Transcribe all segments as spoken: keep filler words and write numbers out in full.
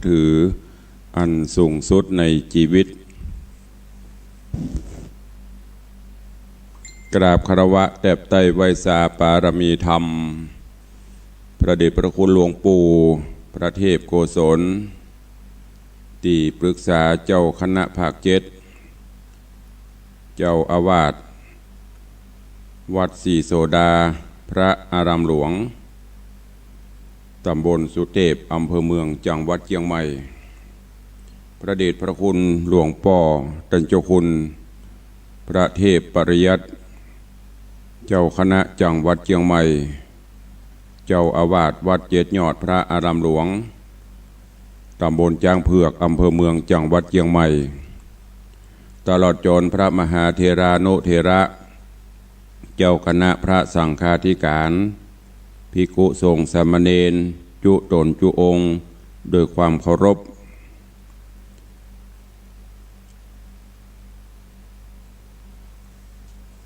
ถืออันสูงสุดในจีวิต กราบคารวะแตบไต้ไหว้สาปารมีธรรม พระเดชพระคุณหลวงปู่พระเทพโกศล ตี้ปรึกษาเจ้าคณะภาคเจ็ด เจ้าอาวาสวัดศรีโสดา พระอารามหลวง ตำบลสุเตพ อำเภอเมือง จังหวัดเจียงใหม่ พระเดชพระคุณหลวงป้อต้านเจ้าคุณพระเทพปริยัติ เจ้าคณะจังหวัดเจียงใหม่ เจ้าอาวาสวัดเจ็ดยอด พระอารามหลวง ตำบลจ๊างเผือก อำเภอเมือง จังหวัดเจียงใหม่ ตลอดจ๋นพระมหาเถรานุเถระ เจ้าคณะพระสังฆาธิการ ภิกขุสงฆ์สามเณร จุ๊ต๋นจุ๊องค์ โดยความเคารพ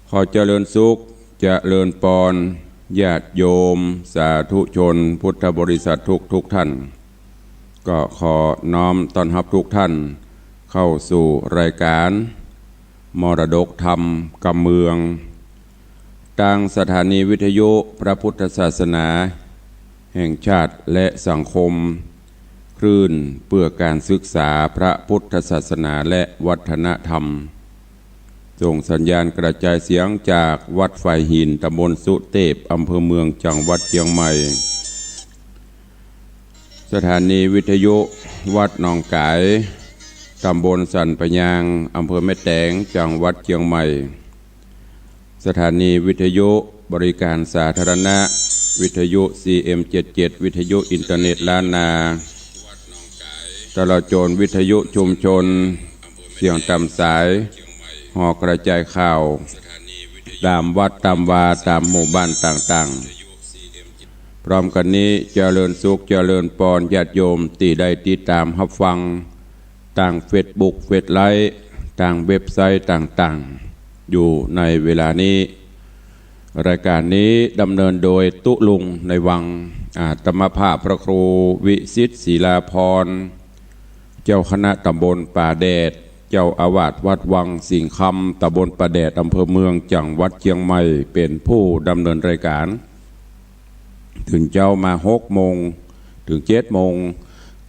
ขอเจริญสุข เจริญปอน ญาติโยม สาธุชน พุทธบริษัททุกๆ ท่าน ก็ขอน้อมต้อนฮับทุกท่านเข้าสู่รายการมรดกธรรมกำเมือง ตางสถานีวิทยุพระพุทธศาสนาแห่งชาติและสังคม คลื่นเพื่อการศึกษาพระพุทธศาสนาและวัฒนธรรม ส่งสัญญาณกระจายเสียงจากวัดฝายหิน ตำบลสุเตพ อำเภอเมือง จังหวัดเจียงใหม่ สถานีวิทยุวัดหนองก๋าย ตำบลสันปะยาง อำเภอแม่แตง จังหวัดเจียงใหม่ สถานีวิทยุบริการสาธารณะ วิทยุ ซีเอ็มเจ็ดเจ็ด วิทยุอินเทอร์เน็ตล้านนา ตลอดจ๋นวิทยุชุมชน เสียงต๋ามสาย ห่อกระจายข่าว ต๋ามวัดต๋ามวา ต๋ามหมู่บ้านต่างๆ พร้อมกั๋นนี้ เจริญสุข เจริญปอน ญาติโยมตี้ได้ติดต๋ามฮับฟัง ตางเฟซบุ๊ก เฟซไลฟ์ ตางเว็บไซต์ต่างๆ อยู่ในเวลานี้ รายการนี้ดำเนินโดยตุ๊ลุงในวัง อาตมาภาพพระครูวิสิทธิ์ ศิลาภรณ์ เจ้าคณะตำบลป่าแดด เจ้าอาวาสวัดวังสิงห์คำ ตำบลป่าแดด อำเภอเมือง จังหวัดเจียงใหม่ เป๋นผู้ดำเนินรายการ ตื่นเจ๊ามาหกโมง เถิงเจ็ดโมง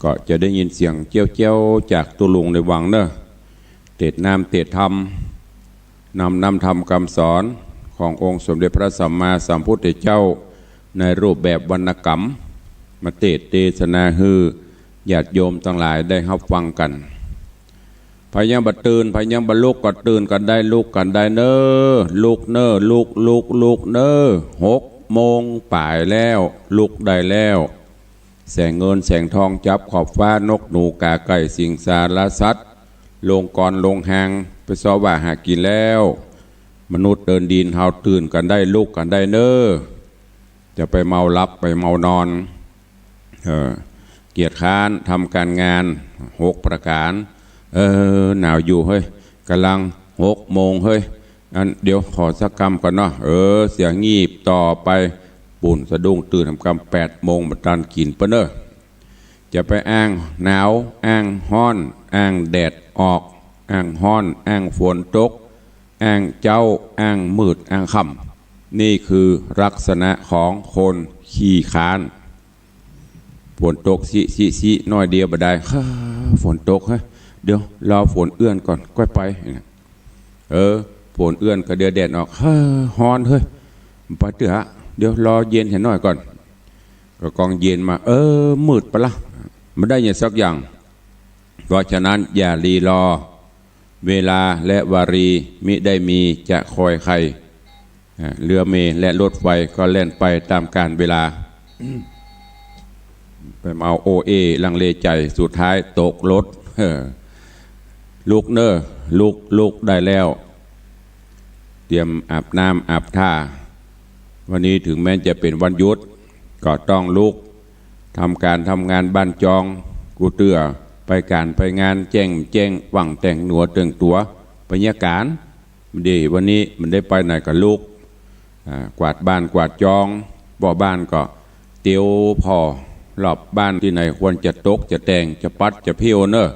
ก็จะได้ยินเสียงเจี๊ยวๆ จากตุ๊ลุงในวังเน่อ เตสน์น้ำเตสน์ธรรม นำน้ำธรรมกำสอนขององค์สมเด็จพระสัมมาสัมพุทธเจ้า ในรูปแบบวรรณกรรม มาเตสน์เตสนาหื้อญาติโยมตังหลายได้ฮับฟังกั๋น ใผยังบ่ตื่น ใผยังบ่ลุกก็ตื่นกั๋นได้ ลุกกั๋นได้เน่อ ลุกเน่อ ลุก ลุก ลุกเน่อ หกโมงป๋ายแล้ว ลุกได้แล้ว แสงเงินแสงทองจับขอบฟ้า นกหนูก๋าไก่สิงสารสัตว์ ลงกรลงฮาง ไปเซาะว่าหากิ๋นแล้ว มนุษย์เดินดินเฮาตื่นกั๋นได้ ลุกกั๋นได้เน่อ จะไปเมาหลับไปเมานอน เออ เกียจคร้านทำก๋านงาน หกประก๋าน เออ หนาวอยู่เฮ้ย ก่ำลังหกโมงเฮ้ย อันเดี๋ยวขอสักกำก่อนเนาะ เออ เสียงีบต่อไป ปู้นสะดุ้งตื่นทำกำแปดโมงบ่ตันกิ๋นเปิ้นเน่อ จะไปอ้างหนาว อ้างฮ้อน อ้างแดดออก อ้างฮ้อน อ้างฝนตก อ้างเจ๊า อ้างมืด อ้างค่ำ นี่คือลักษณะของคนขี้คร้าน ฝนตกซิ ซิ ซิ หน้อยเดียวบ่ได้ เฮ้อ ฝนตก เฮ้ย เดี๋ยวรอฝนเอื้อนก่อน ก้อยไป เออ ฝนเอื้อนก็เดี๋ยวแดดออก เฮ้อ ฮ้อน เฮ้ย ไปเตื้อ เดี๋ยวรอเย็นเหียหน้อยก่อน ก็กองเย็นมา เออ มืดไปละ บ่ได้หยังสักอย่าง เพราะฉะนั้นอย่ารีรอ เวลาและวารีมิได้มีจะคอยใคร อ่า เรือเมล์และรถไฟก็แล่นไปต๋ามกาลเวลา ไปเมาโอเอ ลังเลใจ๋ สุดท้ายตกรถ เออ ลุกเน่อ ลุก ลุกได้แล้ว เตรียมอาบน้ำอาบท่า วันนี้เถิงแม้นจะเป๋นวันหยุด ก็ต้องลุก ทำก๋านทำงานบ้านจอง กู้เตื้อ ไปก๋านไปงาน แจ้งแจ้ง หว่างแต่งเนื้อแต่งตั๋ว ไปเยียะก๋าน บ่ดี วันนี้บ่ได้ไปไหนก็ลุก อ่า กวาดบ้านกวาดจอง ป้อบ้านก็เตียวผ่อ รอบบ้านตี้ไหนควรจะตกจะแต่งจะปัดจะเผี้ยวเน่อ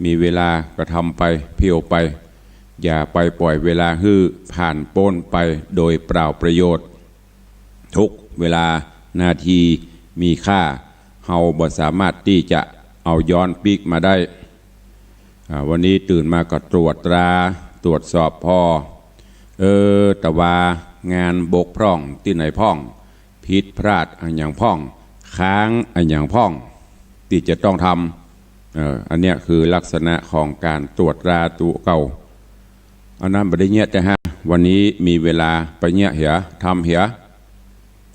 มีเวลาก็ทำไปเผี้ยวไป อย่าไปปล่อยเวลาหื้อผ่านป๊นไปโดยเปล่าประโยชน์ ทุกเวลานาทีมีค่า เฮาบ่สามารถตี้จะเอาย้อนปิ๊กมาได้ อ่า วันนี้ตื่นมาก็ตรวจตรา ตรวจสอบผ่อ เออ ตะวางานบกพร่องตี้ไหนพ่อง ผิดพลาดอะหยังพ่อง ค้างอะหยังพ่อง ตี้จะต้องทำ เออ อันเนี้ยคือลักษณะของก๋านตรวจตราตั๋วเก่า อันนั้นบ่ได้เยียะแต่ฮะ วันนี้มีเวลาไปเยียะเหีย ทำเหีย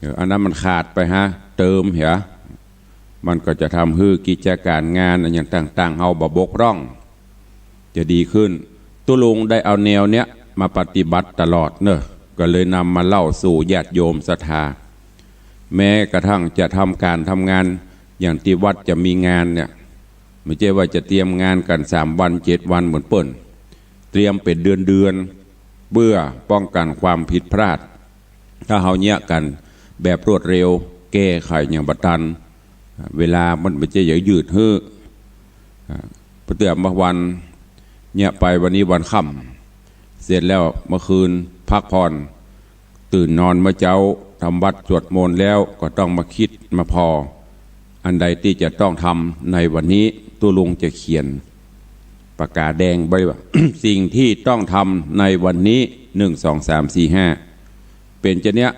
เออ อันนั้นมันขาดไปฮะ เติมเหีย มันก็จะทำหื้อกิจก๋านงานอะหยังต่างๆ เฮาบ่บกพร่อง จะดีขึ้น ตุ๊ลุงได้เอาแนวเนี้ยมาปฏิบัติตลอดเน่อ ก็เลยนำมาเล่าสู่ญาติโยมศรัทธา แม้กระทั่งจะทำก๋านทำงาน อย่างตี้วัดจะมีงานเนี่ย ไม่ใจ้ว่าจะเตรียมงานกั๋นสามวันเจ็ดวันเหมือนเปิ้น เตรียมเป๋นเดือนๆ เปื้อป้องกั๋นความผิดพลาด ถ้าเฮาเยียะกั๋นแบบรวดเร็ว แก้ไขหยังบ่ตัน เวลามันบ่ใจ้จะยืดหื้อ อ่า เปื้อเตือนเมื่อวันเยียะไป วันนี้วันค่ำ เสร็จแล้วเมื่อคืนพักผ่อน ตื่นนอนเมื่อเจ๊า ทำวัตรสวดมนต์แล้วก็ต้องมาคิดมาผ่อ อันใดตี้จะต้องทำในวันนี้ ตุ๊ลุงจะเขียนปากกาแดงไว้ว่า สิ่งที่ต้องทำในวันนี้ หนึ่ง สอง สาม สี่ ห้า เป๋นจะเนี้ย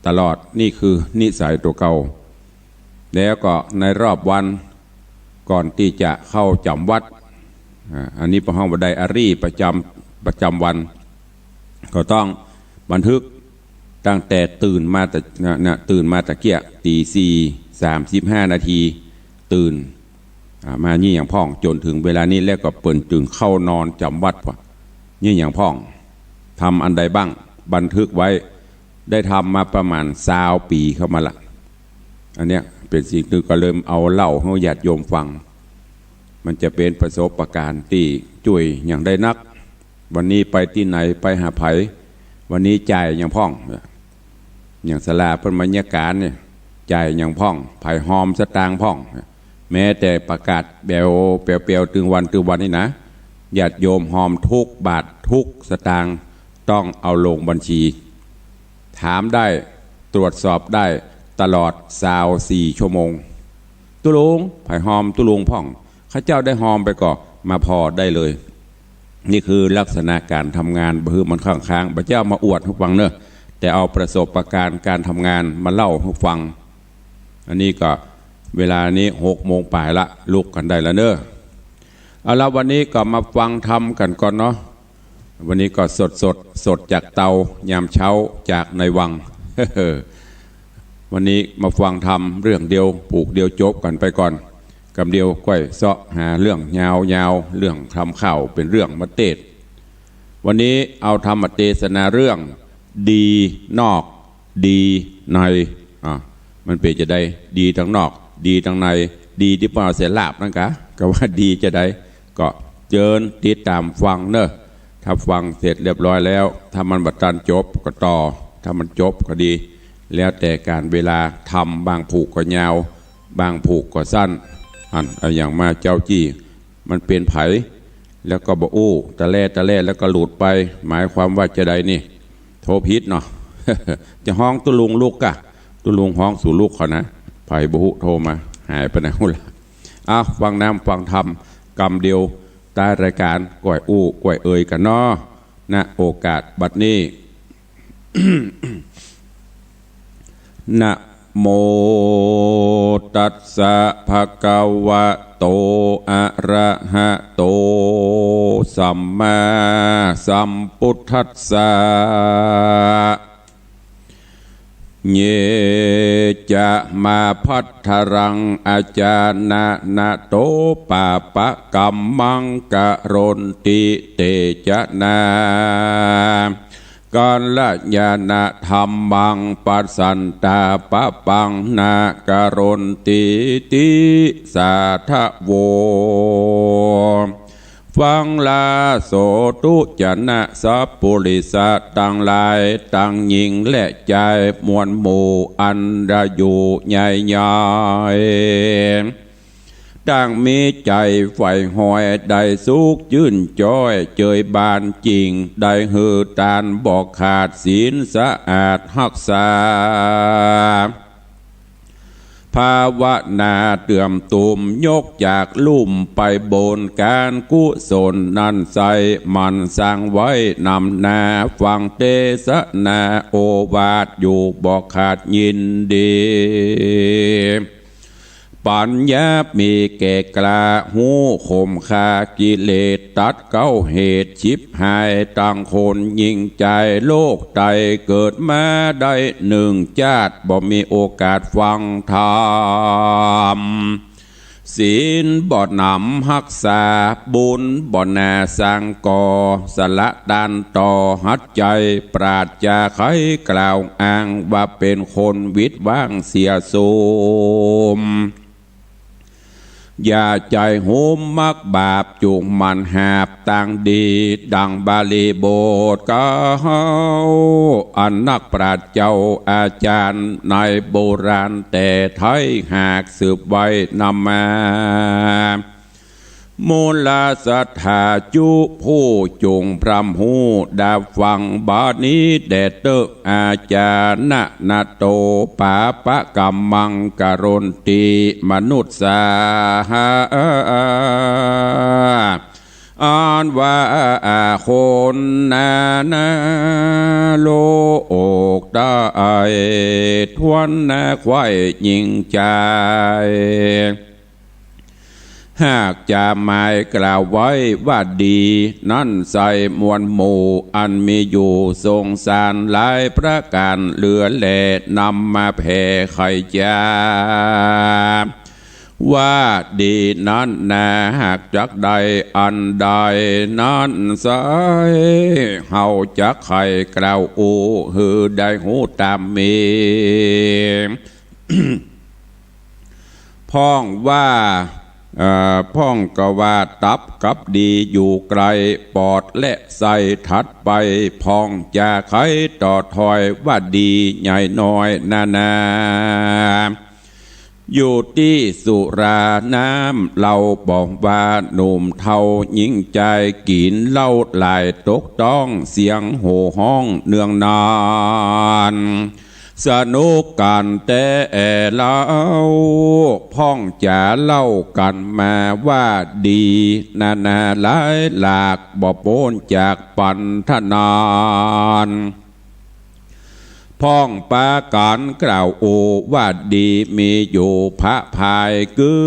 ตลอด นี่คือนิสัยตั๋วเก่า แล้วก็ในรอบวันก่อนตี้จะเข้าจ๋ำวัตร อ่า อันนี้เปิ้นฮ้องว่าไดอารี่ประจ๋ำ ประจ๋ำวัน ก็ต้องบันทึกตั้งแต่ตื่นมาแต่ นะ นะ ตื่นมาตะเกียะ ตี๋สี่ สามสิบห้านาที ตื่น อ่า มาเยียะหยังพ่อง จ๋นเถิงเวลานี้ แล้วก็เปิ้นจึงเข้านอนจ๋ำวัตรว่า เยียะหยังพ่อง ทำอันใดบ้าง บันทึกไว้ ได้ทำมาประมาณซาวปี๋เข้ามาละ อันเนี้ยเป๋นสิ่งตี้ก็เริ่มเอาเล่าหื้อญาติโยมฟัง มันจะเป๋นประสบก๋ารณ์ตี้จ้วยหยังได้นัก วันนี้ไปตี้ไหน ไปหาใผ วันนี้จ่ายหยังพ่อง อย่างศาลาเปิ้นมาเยียะก๋านเนี่ย จ่ายหยังพ่อง ใผฮอมสตางค์พ่อง แม้แต่ประกาศแป๋ว แป๋วๆ ตึงวันตึงวันนี่นะ ญาติโยมฮอมทุกบาททุกสตางค์ ต้องเอาลงบัญชี ถามได้ ตรวจสอบได้ตลอดซาวสี่ชั่วโมง ตุ๊ลุง ใผฮอมตุ๊ลุงพ่อง ข้าเจ้าได้ฮอมไปก่อ มาผ่อได้เลย นี่คือลักษณะก๋านทำงาน บ่หื้อมันค้างๆ บ่ใจ้เอามาอวดหื้อฟังเน่อ แต่เอาประสบก๋ารณ์ก๋านทำงานมาเล่าหื้อฟัง อันนี้ก็เวลานี้หกโมงป๋ายละ ลุกกั๋นได้ละเน่อ เอาละ วันนี้ก็มาฟังธรรมกั๋นก่อนเนาะ วันนี้ก็สดๆ สดจากเตา ยามเจ๊าจากในวัง วันนี้มาฟังธรรมเรื่องเดียว ปูกเดียวจบกั๋นไปก่อน กำเดียวก้อยเซาะหาเรื่องยาวๆ เรื่องทำข่าวเป๋นเรื่องมาเตสน์ วันนี้เอาธรรมเตสนาเรื่อง ดีนอก ดีใน อ่ะ มันเป๋นจาใด ดีตังนอก ดีตังใน ดีตี้เปิ้นเอาใส่ลาบนั่นกา ก็ว่าดีจาใด ก็เจิญติดต๋ามฟังเน่อ ถ้าฟังเสร็จเรียบร้อยแล้ว ถ้ามันบ่ตันจบก็ต่อ ถ้ามันจบก็ดี แล้วแต่ก๋านเวลา ธรรมบางผูกก็ยาว บางผูกก็สั้น อัน เอาหยังมาเจ๊าจี้ มันเป๋นใผ แล้วก็บ่อู้ ตะแล่ตะแล่แล้วก็หลุดไป หมายความว่าจาใดนี่ โทรผิดเนาะ จะฮ้องตุ๊ลุงลุกกะ ตุ๊ลุงฮ้องสู่ลุกเขานะ ใผบ่ฮู้โทรมา หายไปไหนฮู้ละ อ่ะ ฟังน้ำฟังธรรมกำเดียว ท้ายรายก๋าน ก้อยอู้ก้อยเอ่ยกั๋นเนาะ ณ โอกาสบัดนี้ นะโมตัสสะ ภะคะวะโต อะระหะโต สัมมาสัมพุทธัสสะ เย จะ มะ ภัททะรัง อาจานะนะโต ปาปะกัมมัง กะโรนติ เต จะ นะ กัลยาณะธัมมัง ปัสสันตาปะปัง นะ กะโรนติ ติ สาทะโว ฟังลาโสธุชนะสัพปุริสะตังหลาย ตังญิงและจายมวลหมู่อันดาอยู่ใหญ่ๆ ตังมีใจ๋ใฝ่หอยได้สุขจื้นจ้อยเจยบานจริง ได้หื้อตานบ่ขาดศีลสะอาดฮักษา ภาวนาเตื่อมตูมยกจากลุ่มไปบน ก๋านกุศลนั้นใส่หมั่นสร้างไว้นำหน้า ฟังเตสนาโอวาทอยู่บ่ขาดยินดี ปัญญามีแก่กล้าฮู้ข่มฆ่ากิเลส ตัดเก๊าเหตุฉิบหายตังคน ยิ่งใจ๋โลกไตเกิดมาได้นึ่งจาติ บ่มีโอกาสฟังธรรม ศีลบ่หนำฮักษา บุญบ่หนาสร้างก่อ สละตานต่อฮัดใจ๋ ปราศจากใค่กล่าวอ้างว่าเป๋นคนวิดว่างเสียสุม อย่าใจ๋หุมมักบาป จุ่งหมั่นหาบตางดี ดังบาลีบทเก๊า อันนักปราชญ์เจ้าอาจ๋ารย์ในโบราณแต่ไท้หากสืบไว้นำมา มูลศรัทธาจุผู้จุ่งพร่ำฮู้ดาฟัง บาดนี้แด่เต๊อะ อาจานะนะโต ปาปะกัมมัง กะรันติ มนุสสาหะ อันว่าคนนานาโลกได้ถ้วนนาใคว่ยิ่งใจ๋ หากจะหมายกล่าวไว้ว่าดี นั้นใส่มวลหมู่อันมีอยู่สงสารหลายประก๋านเหลือแล นำมาแผ่ไขจา ว่าดีนั้นนา หากจักได้อันใดนั้นใส่ เฮาจักไขกล่าวอู้หื้อได้ฮู้ต๋ามมี พ่องว่า เอ่อ พ่องก็ว่าตับกับดีอยู่ไกล ปอดและไส้ถัดไป พ่องจะไขต่อถ้อยว่าดีใหญ่น้อยนานา อยู่ตี้สุราน้ำเหล้า บอกว่าหนุ่มเฒ่ายิ่งใจ๋ กิ๋นเหล้าหลายตกต้อง เสียงโห่ฮ้องเนืองนาน สนุกกั๋นแต๊แอ่เล่า พ่องจ๋าเล่ากั๋นมาว่าดี นานาหลายหลาก บ่ป๊นจากปันธนาน พ่องปากั๋นกล่าวอู้ว่าดี มีอยู่พระพายกึ๊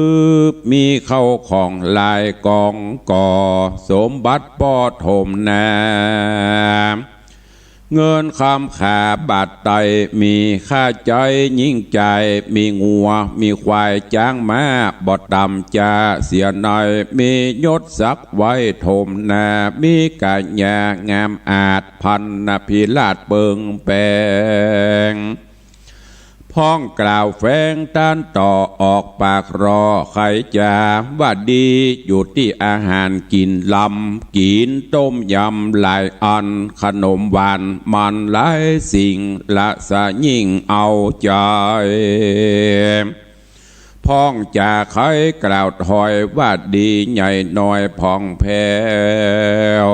บ มีเข้าของหลายกองก่อ สมบัติป้อถมนา เงินคำขาบาทไต มีค่าใจ๊ยิ่งใจ๋ มีงัว มีควายจ๊างม้า บ่ต่ำจาเสียใน มียศศักดิ์ไว้ถมนา มีกายางามอาจ พันนภิราชเปิงแปง พ่องกล่าวแฝงต้านต่อออกปากรอไขจา ว่าดีอยู่ตี้อาหารกิ๋นลำ กิ๋นต้มยำหลายอัน ขนมหวานมันหลายสิ่ง ละสะยิ่งเอาใจ๋ พ่องจ๋าไขกล่าวถ้อยว่าดี ใหญ่น้อยผ่องแผ้ว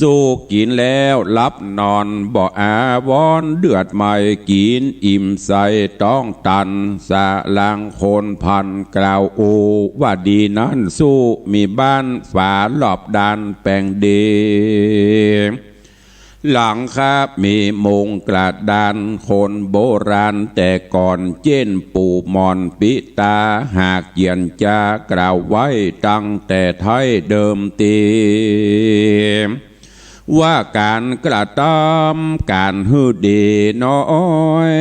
สู้กิ๋นแล้วหลับนอนบ่อาวรณ์ เดือดไหม้กิ๋นอิ่มใส่ต้องตัน สะหลังคนพันกล่าวอู้ว่าดีนั้น สู้มีบ้านฝารอบด้านแป๋งดี หลังคามีมุงกระดาน คนโบราณแต่ก่อน เจ้นปู่หม่อนปิตา หากเยียนจากล่าวไว้ตั้งแต่ไท้เดิมที ว่าก๋านกระตำก๋านหื้อดีน้อย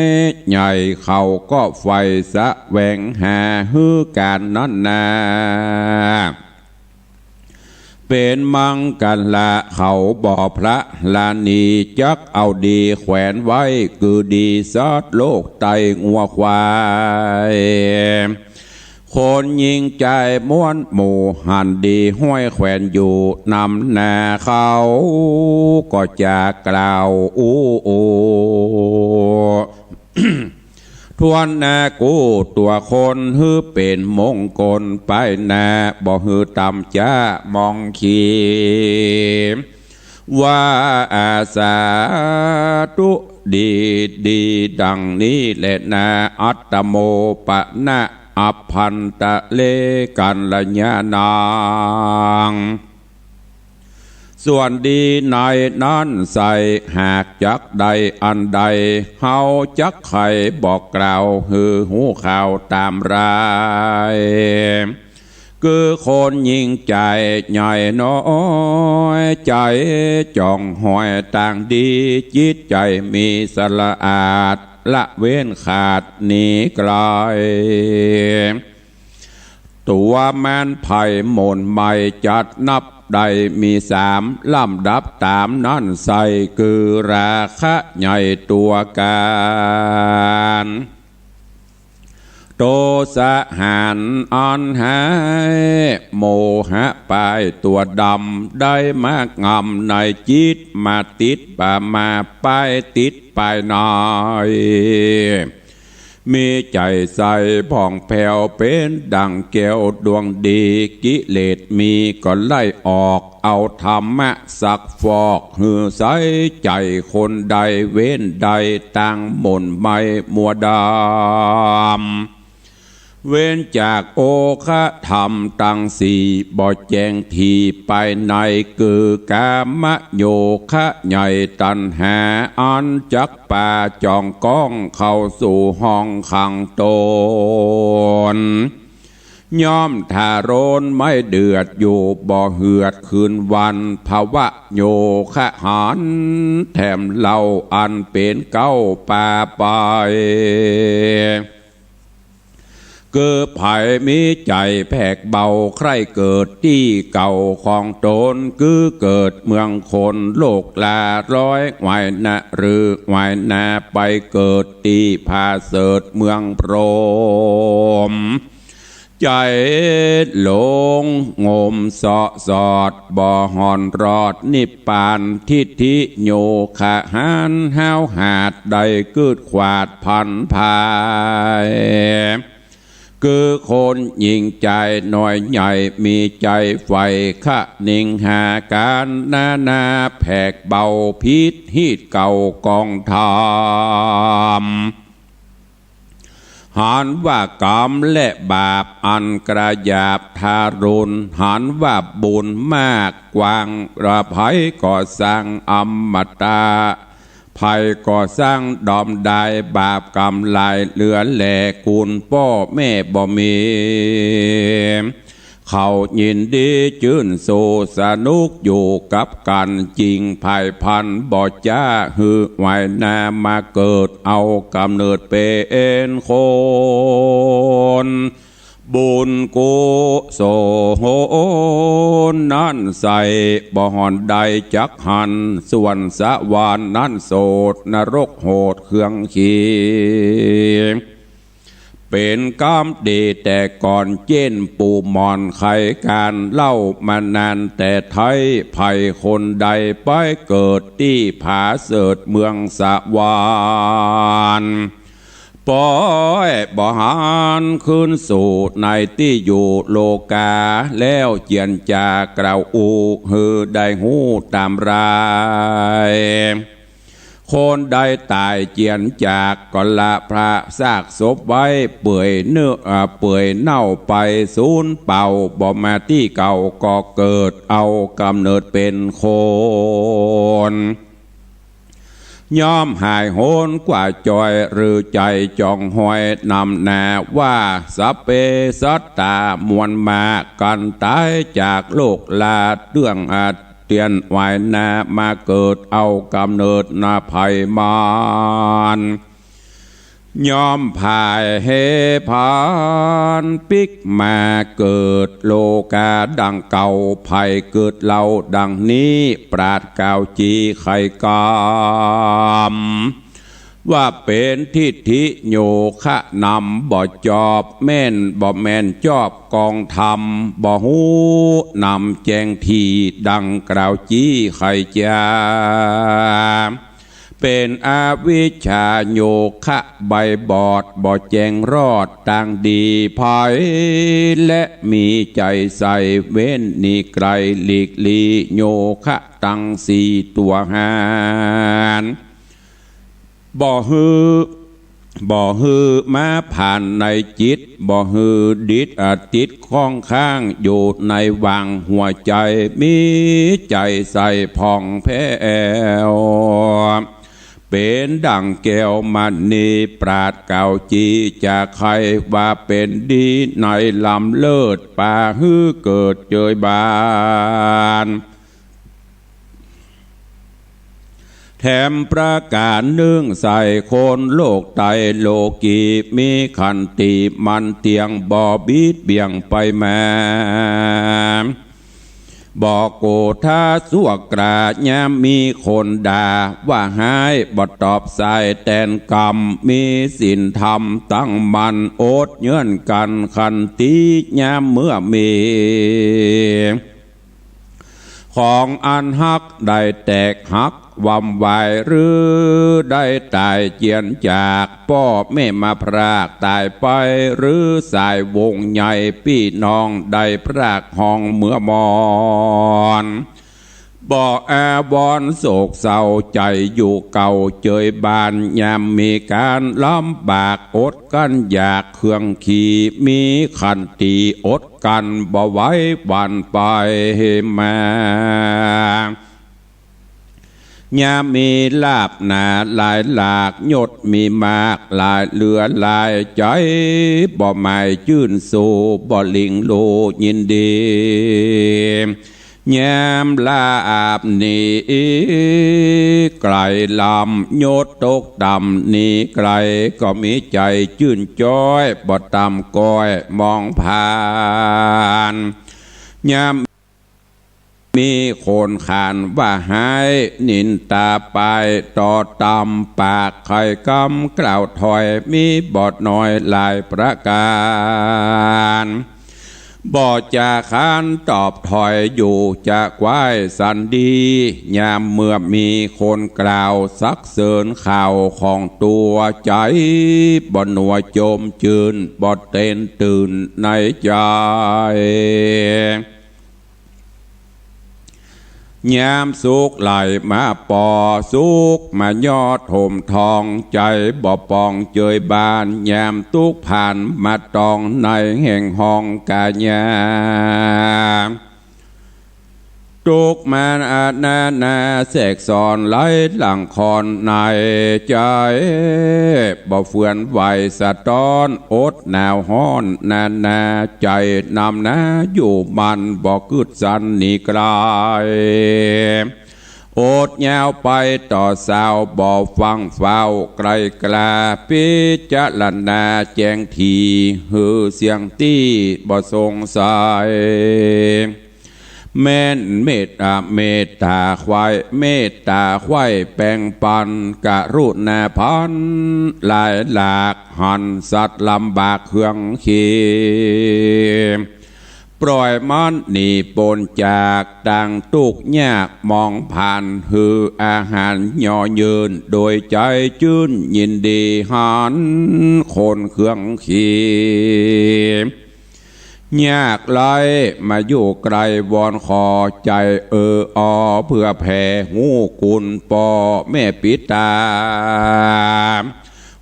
ใหญ่ เขาก็ใฝ่แสวงหาหื้อก๋านนั้นนา เป๋นมังคละเขาบ่พระราณี จักเอาดีแขวนไว้ คือดีสอดโลกไตงัวควาย คนยิ่งใจ๋มวลหมู่หันดีห้วยแขวนอยู่นำหน้าเขา ก็จะกล่าวอู้ ทวนหน้ากู้ตั๋วคนหื้อเป๋นมงคลไปหน้า บ่หื้อต่ำจ๊ามองขี ว่าอาสาธุ ดี ดีดังนี้แลนา อัตตโมปะนะ อัพพันตะเล กัลยาณัง ส่วนดีในนั้นใส่ หากจักได้อันใด เฮาจักใค่บอกกล่าวหื้อฮู้ข่าวต๋ามราย คือคนยิ่งใจ๋ใหญ่น้อยใจ๋ จ่องหอยตางดี จิตใจ๋มีสะอาด ละเว้นขาดหนีไกล ตั๋วแม้นไพร่มนต์ใหม่จัดนับได้มีสาม ลำดับต๋ามนั้นใส่ คือราคะใหญ่ตั๋วก๋าน โตสะหานอันหาย โมหะปายตั๋วดำ ได้มางำในจิต มาติดปะมาปายติดปายใน มีใจ๋ใสผ่องแผ้วเป๋นดั่งแก้วดวงดี กิเลสมีก็ไล่ออก เอาธรรมะซักฟอก หื้อใสใจ๋คนได้ เว้นได้ตางหม่นไหม้มัวดำ เว้นจากโอคะธรรมตังสี่ บ่แจ้งที่ไปใน คือกามโยคะใหญ่ ตัณหาอันจักปา จ่องก้องเข้าสู่ห้องขังต๋น ย่อมทะรนไหม้เดือดอยู่ บ่เหือดคืนวัน ภวะโยคะหาน แถมเล่าอันเป๋นเก๊าปาไป คือใผมีใจ๋แผกเบา ใคร่เกิดตี้เก่าของต๋น คือเกิดเมืองคน โลกลาร้อยไหวนา หรือไหวนาไปเกิดตี้ผาเสริฐเมืองพรหม ใจ๋หลงงมเสาะสอด บ่ห่อนรอดนิพพาน ทิฏฐิโยคะหาน ห้าวหาดได้กืดขวาดพันภาย คือคนยิ่งใจ๋น้อยใหญ่ มีใจ๋ใฝ่คะนิงหาก๋านนานา แผกเบาผิดฮีตเก่ากองธรรม หันว่ากรรมและบาปอันกระหยาบทารุณ หันว่าบุญมากกว้าง ละไผก็สร้างอมตะ ไผก็สร้างดอมดาย บาปกรรมหลายเหลือแล คุณป้อแม่บ่มี เขายินดีจื้นโศกสนุกอยู่กับกั๋น จิ่งไผพันบ่จ๊า หื้อไหวนามาเกิด เอาก๋ำเนิดเป๋นคน บุญกุศลนั้นใส่ บ่ห่อนได้จักหัน สวนสวรรค์นั้นโสด นรกโหดเคืองขี เป๋นกรรมดีแต่ก่อน เจ้นปู่หม่อนไขก๋านเล่ามานานแต่ไท้ ไผคนใดไปเกิดตี้ผาเสริฐเมืองสวรรค์ ปอยบ่หันคืนสู่ในตี้อยู่โลกา แล้วเจียรจากล่าวอู้ หื้อได้ฮู้ต๋ามราย คนใดต๋ายเจียรจากก็ละพระซากศพไว้ เปื่อยเน่า อ่า เปื่อยเน่าไปสูญเปล่า บ่มาตี้เก่าก็เกิด เอาก๋ำเนิดเป๋นคน ย่อมหายโหนกว่าจอย หรือใจ๋จ่องหอยนำหน้าว่า สัพเพสัตตา มวลมากกั๋นต๋ายจากโลกลา เตื้องอาเตียนไหวนามาเกิด เอาก๋ำเนิดนาไผมาน ย่อมผายเหผันปิ๊กมาเกิดโลกาดังเก่า ไผเกิดเล่าดังนี้ ปราชญ์กล่าวจีไขกรรม ว่าเป๋นทิฏฐิโยคะนำบ่จอบ แม่นบ่แม่นจอบกองธรรม บ่ฮู้นำแจ้งตี้ดังกล่าวจี้ใค่จา เป๋นอวิชชาโยคะใบบอด บ่แจ้งรอดตางดีภัย และมีใจ๋ใส่เว้นหนีไกลหลีกลี้โยคะตังสี่ตั๋วหั้น บ่หื้อ บ่หื้อมาผ่านในจิต บ่หื้อติด อ่า ติดข้องค้างอยู่ในหว่างหัวใจ๋ มีใจ๋ใสผ่องแผ้ว เป๋นดั่งแก้วมณี ปราชญ์กล่าวจี้จาใค่ว่าเป๋นดีในล้ำเลิศ ปาหื้อเกิดเจยบาน แถมประก๋านนึ่งใส่คนโลกไตโลกี มีขันติมั่นเตี้ยง บ่บิดเบี่ยงไปมา บ่โกธาชั่วกล้า ยามมีคนด่าว่าฮ้าย บ่ตอบสายแตนกำ มีศีลธรรมตั้งมั่น อดเยื่อนกั๋นขันติ ยามเมื่อมี ของอันฮักได้แตกหักวำวาย หรือได้ต๋ายเจียนจาก ป้อแม่มาพรากต๋ายไป หรือสายวงใหญ่ปี้น้องได้พรากฮ้องเมื่อมอน บ่อาวรณ์โศกเศร้าใจ๋อยู่เก่าเจยบาน ยามมีก๋านลำบากอดกั้นอยากเคืองขี มีขันติอด กั๋นบ่ไหวหวั่นไปมา ยามมีลาภหนาหลายหลาก ยศมีมากหลายเหลือหลาย ใจ๋บ่หมายจื้นสู้ บ่หลิ่งลู่ยินดี ยามลาภหนีไก๋ลำ ยศตกต่ำหนีไก๋ ก็มีใจ๋จื้นจ๊อย บ่ต่ำก้อยมองผ่าน ยามมีคนขานว่าฮ้าย นินตาป้ายต่อต่ำ ปากใค่กำกล่าวถ้อย มีบ่น้อยหลายประก๋าน บ่จะขานตอบถ้อยอยู่จะไขว้สันดี ยามเมื่อมีคนกล่าวสรรเสริญข่าวของตั๋ว ใจ๋บ่หนัวจมจื้น บ่เต้นตื่นในใจ๋ ยามสุขไหลมาปอ สุขมาย่อถมทอง ใจ๋บ่ปองเจยบาน ยามตุ๊กข์ผ่านมาตอง ในแห่งห้องก๋ายา ตุ๊กข์มานานาแทรกซ้อน ไหลหลั่งคลอนในใจ๋ บ่เฟื่อนไหวสะต๊อน อดหนาวฮ้อนนานา ใจ๋นำหน้าอยู่มั่น บ่กึ๊ดสันหนีไก๋ อดยาวไปต่อเศร้า บ่ฟั่งเฝ้าไก๋กล้า พิจารณาแจ้งถี่ หื้อเสี้ยงตี้บ่สงสัย แม่นเมตตา เมตตาไขว้ เมตตาไขว้แป่งปัน กรุณาพันหลายหลาก หันสัตว์ลำบากเคืองขี ปล่อยมันหนีป๊นจากตางตุ๊กข์ยาก มองผ่านหื้ออาหารยั่งยืน โดยใจ๋จื้นยินดี หันคนเคืองขี ยากไร้มาอยู่ใก้วอนขอ ใจ๋เอออเปื้อแผ่ฮู้กุณป้อแม่ปิตา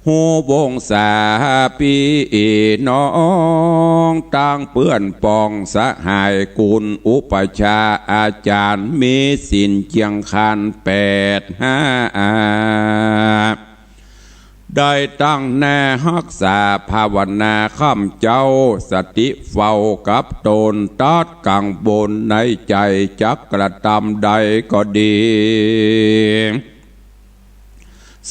ฮู้วงศาปี้น้อง ตังเปื้อนป้องสหาย กุณอุปัชฌาย์อาจ๋ารย์ มีศีลเจียงคานแปดห้า ได้ตั้งหน้าฮักษาภาวนาค่ำเจ๊า สติเฝ้ากับต๋น ตัดกังวลในใจ๋ จักกระตำใดก็ดี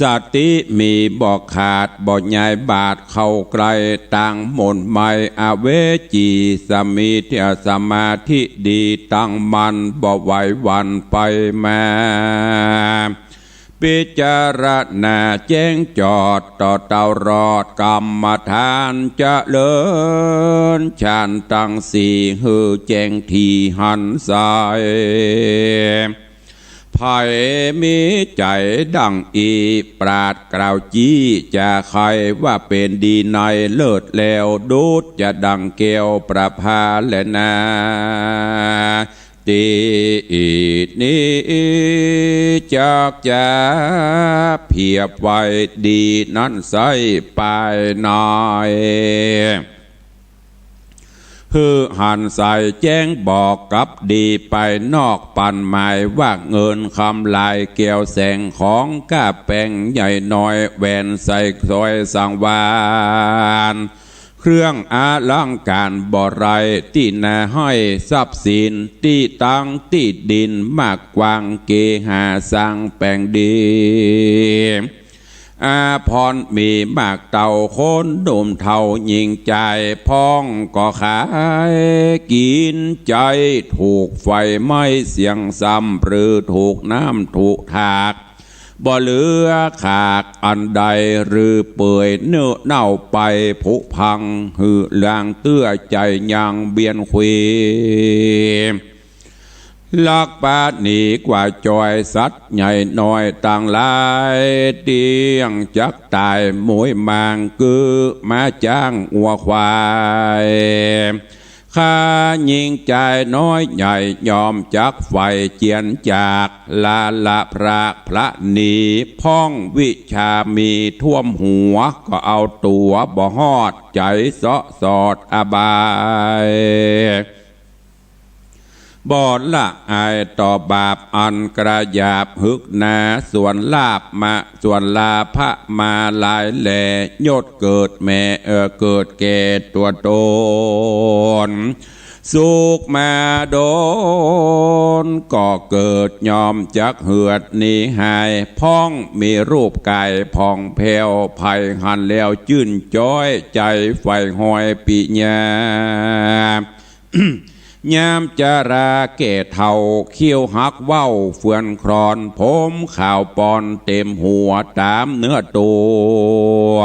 สติมีบ่ขาด บ่ย้ายบาดเข้าใก้ ตังหม่นไหม้อเวจี สมีธิ สมาธิดีตั้งมั่น บ่ไหวหวั่นไปมา พิจารณาแจ้งจอดต่อตลอดกรรมฐาน เจริญฌานตังสี่หื้อแจ้งถี่หันใส ใผมีใจ๋ดั่งอี้ ปราชญ์กล่าวจี้จ๋าใค่ ว่าเป๋นดีในเลิศแล้ว ดุจจะดั่งแก้วประภาแลนา ตี้อี้นี้จักจะเปรียบไว้ดีนั้นไส้ภายใน หื้อหันใสแจ้งบอกกับดีภายนอก ปันหมายว่าเงินคำลายแก้วแสง ของก้าแป้งใหญ่น้อย แหวนสร้อยสังวาล เครื่องอลังก๋านบ่ไร้ตี้นาห้อย ทรัพย์สินตี้ตั้งตี้ดินมากกว้าง เกหาสร้างแป้งดี อาภรณ์มีมากเต้า คนหนุ่มเฒ่าญิงจาย พ่องก็ขายกิ๋นใจ๊ ถูกไฟไหม้เสี้ยงซ้ำ หรือถูกน้ำถูกถาก บ่เหลือขากอันใด หรือเปื่อยเน่าไปผุพัง หื้อลางเตื้อใจ๋ยังเวียนควี ลักปานีกว่าจอย สัตว์ใหญ่น้อยตังหลาย เตี้ยงจักต๋ายมุยมาง กือม้าจ๊างงัวควาย ข้าญิงจายน้อยใหญ่ ยอมจักใฝ่เจียนจาก ลาละพรากพระหนี พ่องวิชามีท่วมหัว ก็เอาตั๋วบ่ฮอด ใจ๋เซาะสอดอบาย บ่ละอายต่อบาปอันกระหยาบ หึกหนาส่วนลาภมา ส่วนลาภะมาหลายแล ยศเกิดแม้ เอ่อ เกิดแก่ตั๋วต๋น สุขมาดน ก็เกิดยอมจักเหือดหนีหาย พ่องมีรูปก๋ายผ่องแผ้ว ใผหันแล้วจื้นจ๊อย ใจ๋ใฝ่ฮอยปิญญา ยามจราแก่เฒ่า คิ้วหักเว้าเฟือนคลอน ผมขาวปอนเต็มหัวต๋ามเนื้อตั๋ว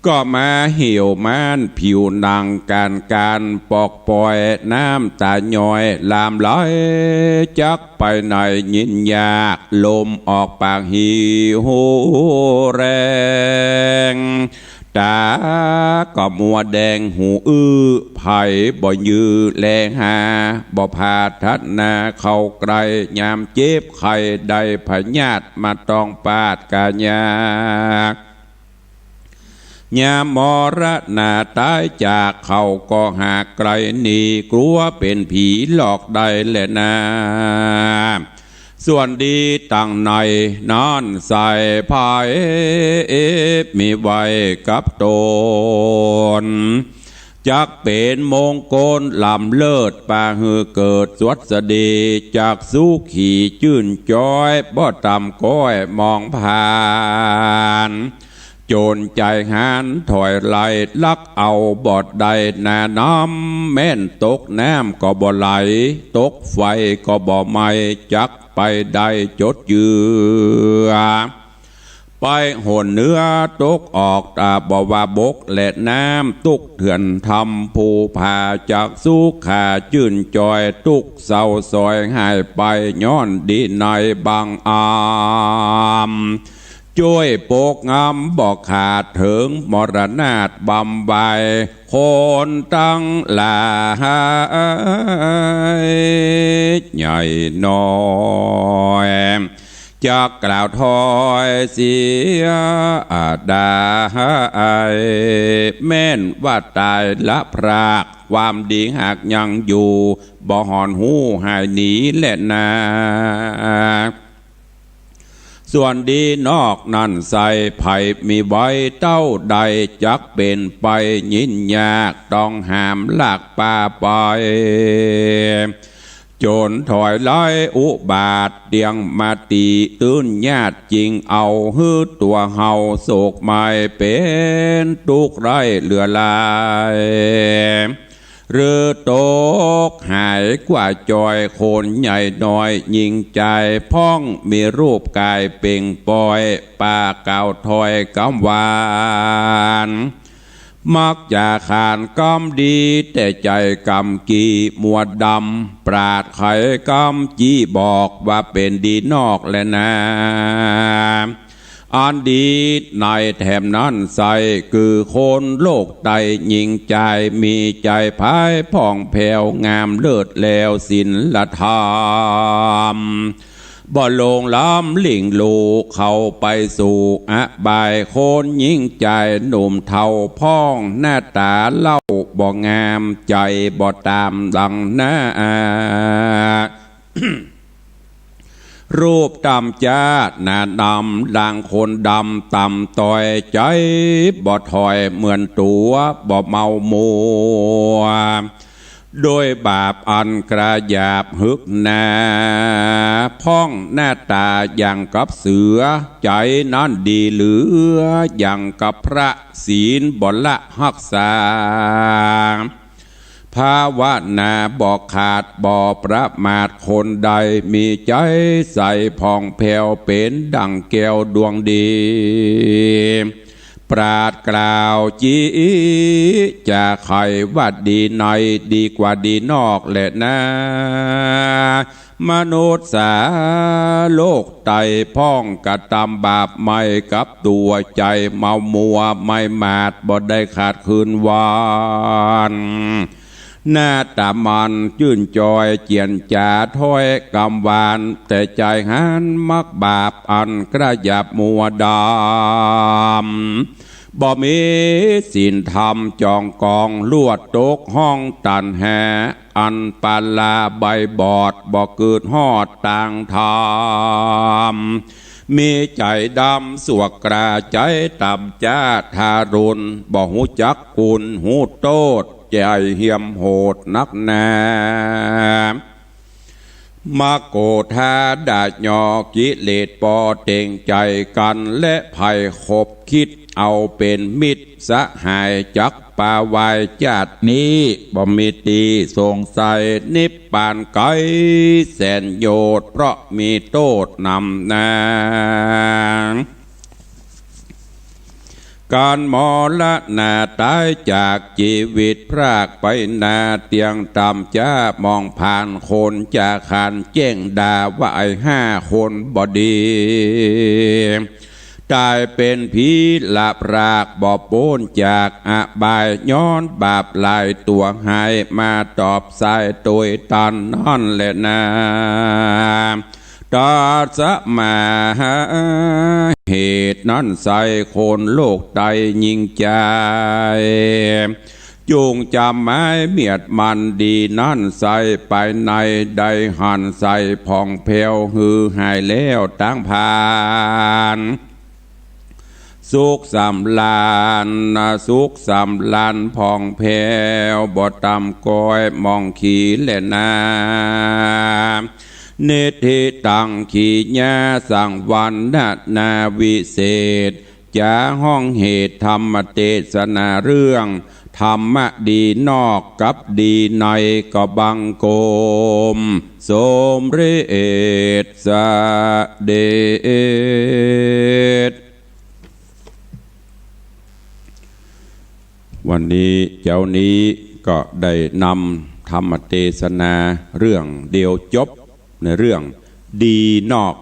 ก็มาเหี่ยวม้านผิวหนัง ก๋านก๋านปอกป่อย น้ำต๋าย้อยหลามไหล จักไปไหนยินยาก ลมออกปากหิวแฮง ต๋าก็มัวแดงหูอื้อ ใผบ่ยือแลหา บ่ผาถนาเข้าใก้ ยามเจ็บไข้ได้พยาธิมาต้องปาดก๋ายาก ยามมรณะต๋ายจาก เขาก็หากไกลหนี กลัวเป๋นผีหลอกได้แลนา ส่วนดีตังในนั้นใส่ ใผมีไว้กับต๋น จักเป๋นมงคลล้ำเลิศ ปาหื้อเกิดสวัสดี จักสุขีจื้นจ๊อย บ่ต่ำก้อยมองผ่าน โจรใจ๋หาญถอยไล่ ลักเอาบ่ได้นาน้ำ แม่นตกน้ำก็บ่ไหล ตกไฟก็บ่ไหม้ จักไปได้จดเจือ ไปหนเหนือตกออก ต๋าบ่ว่าบกและน้ำ ตุ๊กเถื่อนธรรมภูผา จักสุขาจื้นจ๊อย ตุ๊กเศร้าสอยหายไป ย้อนดีในบังอำ จ้วยปกงำบ่ขาด เถิงมรณาธิบำบัย คนตังหลายใหญ่น้อย จักกล่าวถอยเสียดาย แม่นว่าต๋ายละพราก ความดีหากยังอยู่ บ่หอนฮู้หายหนีแลนา ส่วนดีนอกนั้นใส่ ใผมีไว้เต้าใด จักเป๋นไปยินยาก ต้องหามลากปาไป โจรถอยไล่อุบาท เตียงมาติตื้นญาติ จิ่งเอาหื้อตั๋วเฮา โศกไหม้เป๋นตุ๊กข์ไร้เหลือหลาย หรือตกหายกว่าจอย คนใหญ่น้อยหญิงจายพ่อง มีรูปก๋ายเปล่งปอย ปากกล่าวถ้อยกำหวาน มักจะขานกำดี แต่ใจ๋กำกี้มัวดำ ปราชญ์ไขกำจี้บอกว่าเป๋นดีนอกแลนา อันดีในแถมนั้นใส่ คือคนโลกใต้หญิงจาย มีใจ๋ผายผ่องแผ้ว งามเลิศแล้วศีลธรรม บ่หลงล้ำลิ่งลู่ เข้าไปสู่อบาย คนหญิงจายหนุ่มเฒ่าพ่อง หน้าต๋าเล่าบ่งาม ใจ๋บ่ต๋ามดังหน้า รูปต่ำจ๊าดหน้าดำดังคนดำต่ำต้อย ใจ๋บ่ถ้อยเหมือนตั๋วบ่เมามัว โดยบาปอันกระหยาบหึกหนา พ่องหน้าต๋าอย่างกับเสือ ใจ๋นั้นดีเหลืออย่างกับพระ ศีลบ่ละฮักษา ภาวนาบ่ขาดบ่ประมาท คนใดมีใจ๋ใสผ่องแผ้ว เป๋นดั่งแก้วดวงดี ปราชญ์กล่าวจี้จะไขว่าดีในดีกว่าดีนอกแลนา มนุษย์สาโลกใต้พ่อง กระตำบาปใหม่กับตั๋ว ใจ๋เมามัวไม่หมาด บ่ได้ขาดคืนวัน หน้าต๋ามันจื้นจอย เจียรจ๋าถ้อยกำหวาน แต่ใจ๋หันมักบาปอันกระหยาบมัวดำ บ่มีศีลธรรมจองกอง ลวดตกห้องตัณหา อันปาลาใบบอด บ่เกิดฮอดตางธรรม มีใจ๋ดำสวกกรา ใจ๋ต่ำจ๊าดทารุณ บ่ฮู้จักคุณฮู้โต้ษ ใจ๋เหี้ยมโหดนักหนา มโกธาด่าหย่อกิเลสปอเต็งใจ๋กั๋น และใผขบคิดเอาเป๋นมิตรสหาย จักปาวายจาตินี้ บ่มีตี้สงสัย นิพพานไก๋แสนโยชน์ เพราะมีโต้ษนำนา ก๋านมรณาต๋ายจากจีวิต พรากไปนาเตียงต่ำจ๊า มองผ่านคนจะขานแจ้งด่า ว่าไอ้ห้าคนบ่ดี ต๋ายเป๋นผีละพราก บ่ป๊นจากอบาย ย้อนบาปหลายตั๋วหาย มาตอบสายตวยตันนั้นแลนา ตัสมา เหตุนั้นใส่ คนโลกใต้หญิงจาย จุ่งจ๋ำหมายเมียดมั่น ดีนั้นใส่ ไปในได้หันใส่ผ่องแผ้ว หื้อหายแล้วตังผาน สุขสำราญนะ สุขสำราญผ่องแผ้ว บ่ต่ำก้อยหมองขีแลนา นิทธิตังขีญา สังวรรณนาวิเศษ จ๋าฮ้องเหตุธรรมเตสนา เรื่องธรรมะดีนอกกับดีใน ก็บังคมสมเร็จเสด็จ วันนี้เจ๊านี้ก็ได้นำธรรมเตสนาเรื่องเดียวจบ ในเรื่องดีนอก